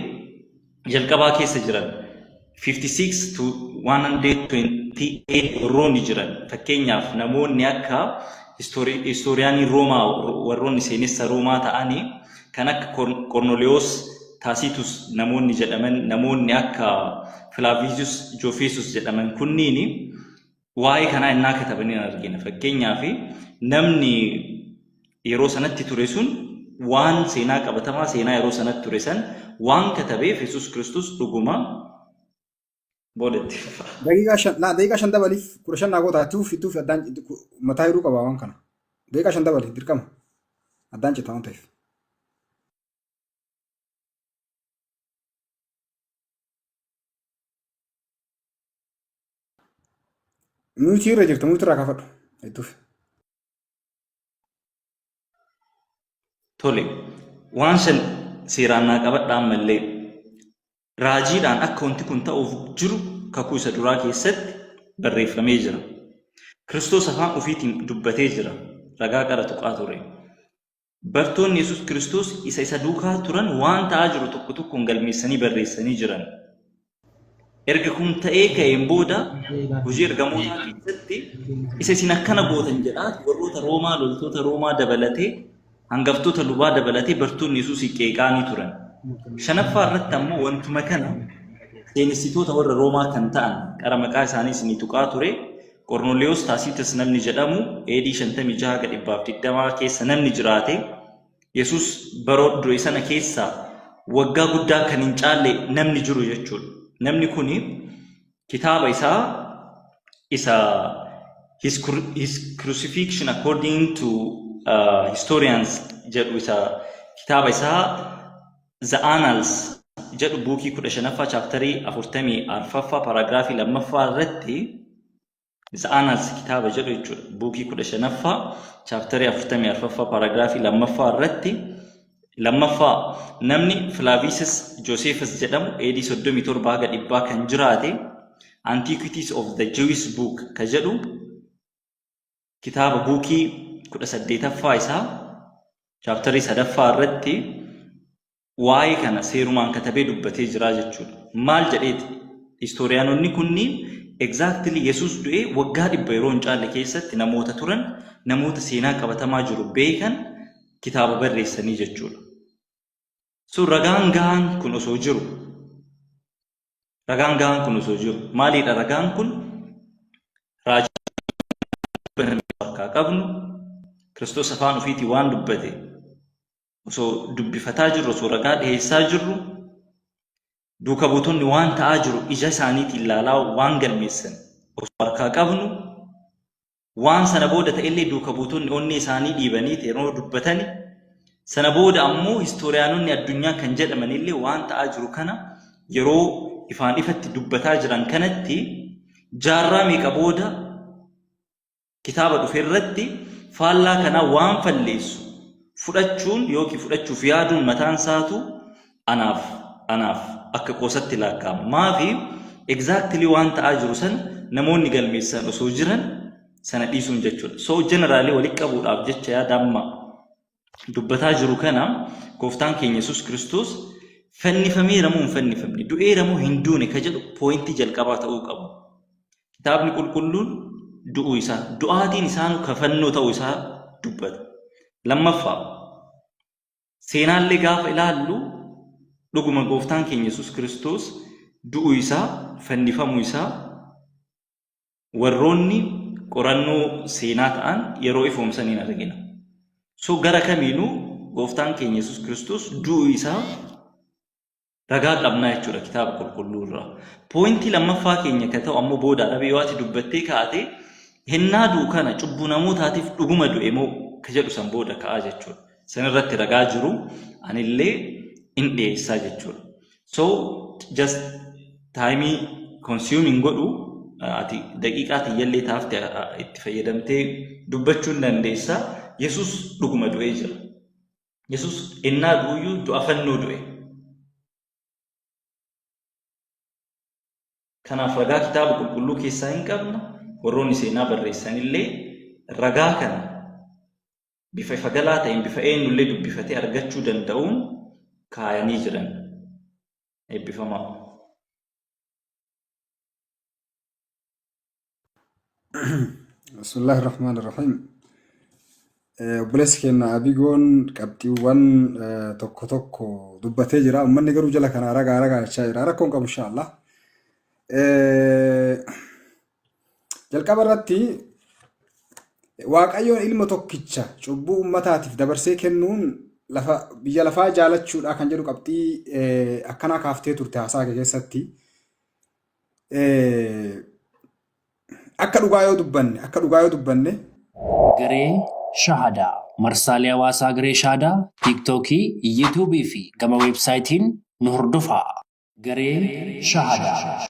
jalqabaa keessa jiran 56 to 128 warroonni jiran, fakkeenyaaf namoonni akka histooriyaanii Roomaa, warroonni seenessa Roomaa ta'anii kan akka Kornoliyoos Taasitus namoonni jedhaman, namoonni akka Filaaviiziyus Joofeesus jedhaman kunniini waa'ee kanaa innaa kataban hin argina. Fakkeenyaaf namni yeroo sanatti ture sun waan seenaa qabatamaa seenaa yeroo sanatti ture san waan katabeef Yesuus Kiristoos dhuguma boodatti. Daqiiqaa 5 laa daqiiqaa 5 dabaliif 15 naa goota tuuf tuuf addaan mataa hiruu qaba waan kana. Daqiiqaa 5 dabali dirqama addaan cita waan ta'eef. Mutii irra jirta mutii irraa kaafadhu. Ittuuf. Tole, waan shan seeraan naa qabadha ammallee. Raajiidhaan akka wanti kun ta'uuf jiru kakuu isa duraa keessatti barreeffamee jira. Kiristoos afaan ofiitiin dubbatee jira. Ragaa qara tuqaa ture. Bartoonni Yesuus Kiristoos isa isa duukaa turan waan ta'aa jiru tokko tokkoon galmeessanii barreessanii jiran. Erga kun ta'ee ka'een booda hojii ergamootaa keessatti isa isin akkana gootan jedhaa warroota Roomaa loltoota Roomaa dabalatee hangaftoota lubaa dabalatee bartoonni Yesuus qeeqaanii turan. Shanaffaa irratti ammoo wantuma kana seenessitoota warra Roomaa kan ta'an qara maqaa isaanii isinii tuqaa ture Qornolewos Taasiitas namni jedhamu AD 56 haga 120 keessa namni jiraate Yesuus baroo du'e sana keessa waggaa guddaa kan hin caalle namni jiru jechuudha. Namni kuni kitaaba isaa isa His Crucifixion According to Historians jedhu, isa kitaaba isaa The Annals jedhu, bookii 15ffaa, chapterii 44ffaa, paragraphii lammaffaa irratti, The Annals kitaaba jedhu jechuudha. Bookii 15ffaa, chapterii 44ffaa, paragraphii lammaffaa irratti, lammaffaa namni Flavius Josephus jedhamu AD 37 haga 100 kan jiraate, Antiquities of the Jewish Book ka jedhu kitaaba bookii 18ffaa isaa, chapterii sadaffaa irratti waa'ee kana seerumaan katabee dubbatee jira jechuudha. Maal jedheeti? Historianonni kunniin exactly Yesuus du'ee waggaa 100 yeroo hin caalle keessatti namoota turan, namoota seenaa qabatamaa jiru beekan, kitaaba barreessanii jechuudha. So ragaan gahaan kun osoo jiru, ragaan gahaan kun osoo jiru, maalidha ragaan kun? Raajii harkaa qabnu, Kiristoos afaan ofiitii waan dubbate osoo dubbifataa jirru, osoo ragaa dhiyeessaa jirru, duuka buutonni waan ta'aa jiru ija isaaniitiin ilaalaa waan galmeessan osoo harkaa qabnu, waan sana booda ta'ellee duuka buutonni onnee isaanii dhiibanii yeroo dubbatani, sana booda ammoo historianonni addunyaa kan jedhamanillee waan ta'aa jiru kana yeroo ifaan ifatti dubbataa jiran kanatti, jaarraa meeqa booda kitaaba dhufe irratti faallaa kanaa waan falleessu fudhachuun yookiin fudhachuuf yaaduun mataan isaatu anaaf akka qoosatti lakkaa'ama. Maafi exactly waan ta'aa jiru sana namoonni galmeessan osoo jiran sana dhiisuun jechuudha. So generally walitti qabuudhaaf jecha, yaada amma dubbataa jiru kana, gooftaan keenya Yesuus Kiristoos fannifameera moo hin fannifamne, du'eera moo hin duune ka jedhu pointii jalqabaa ta'uu qabu. Kitaabni qulqulluun du'uu isaa, du'aatiin isaanuu kafannoo ta'uu isaa dubbata. Lammaffaa, seenaallee gaafa ilaallu, dhuguma gooftaan keenya Yesuus Kiristoos du'uu isaa, fannifamuu isaa warroonni qorannoo seenaa ta'an yeroo ifoomsaniin argina. So gara kamiinuu gooftaan keenya Yesuus Kiristoos du'uu isaa ragaa qabnaa jechuudha kitaaba qulqulluu irraa. Pointii lammaffaa keenya kan ta'u ammoo, booda Arabii yoo ati dubbattee kaate, hennaa du'u kana cubbuu namootaatiif dhuguma du'e moo ka jedhu san booda ka'aa jechuudha. San irratti ragaa jiru anillee in dhiyeessaa jechuudha. So just timeii consuming godhu, ati daqiiqaa tiyyallee taafte itti fayyadamtee dubbachuu hin dandeessa. Yesus dhuguma du'ee jira. Yesus ennaa du'uyyuu du'a fannoo du'e. Kanaaf ragaa kitaaba qulqulluu keessaa hin qabna. Warroonni seenaa barreessanillee ragaa kana bifa ifa galaa ta'een, bifa eenyullee dubbifatee argachuu danda'uun kaayanii jiran. Eebbifamaa. Bismillaahi Rahmaan Rahiim. Obboleessi keenya Abigoon qabxiiwwan tokko tokko dubbatee jira. Uummanni garuu jala kana ragaa ragaa jechaa jira. Rakkoon qabu, inshaallah. Jalqaba irratti, Waaqayyoon ilma tokkicha cubbuu uummataatiif dabarsee kennuun lafa biyya lafaa jaalachuudha kan jedhu qabxii akkanaa kaaftee turte haasaa kee keessatti. Akka dhugaa yoo dubbanne Garee Shahadaa, marsaalee hawaasaa Garee Shahadaa, TikTokii, YouTubeii fi gama websiteiin nu hordofaa. Garee Shahadaa.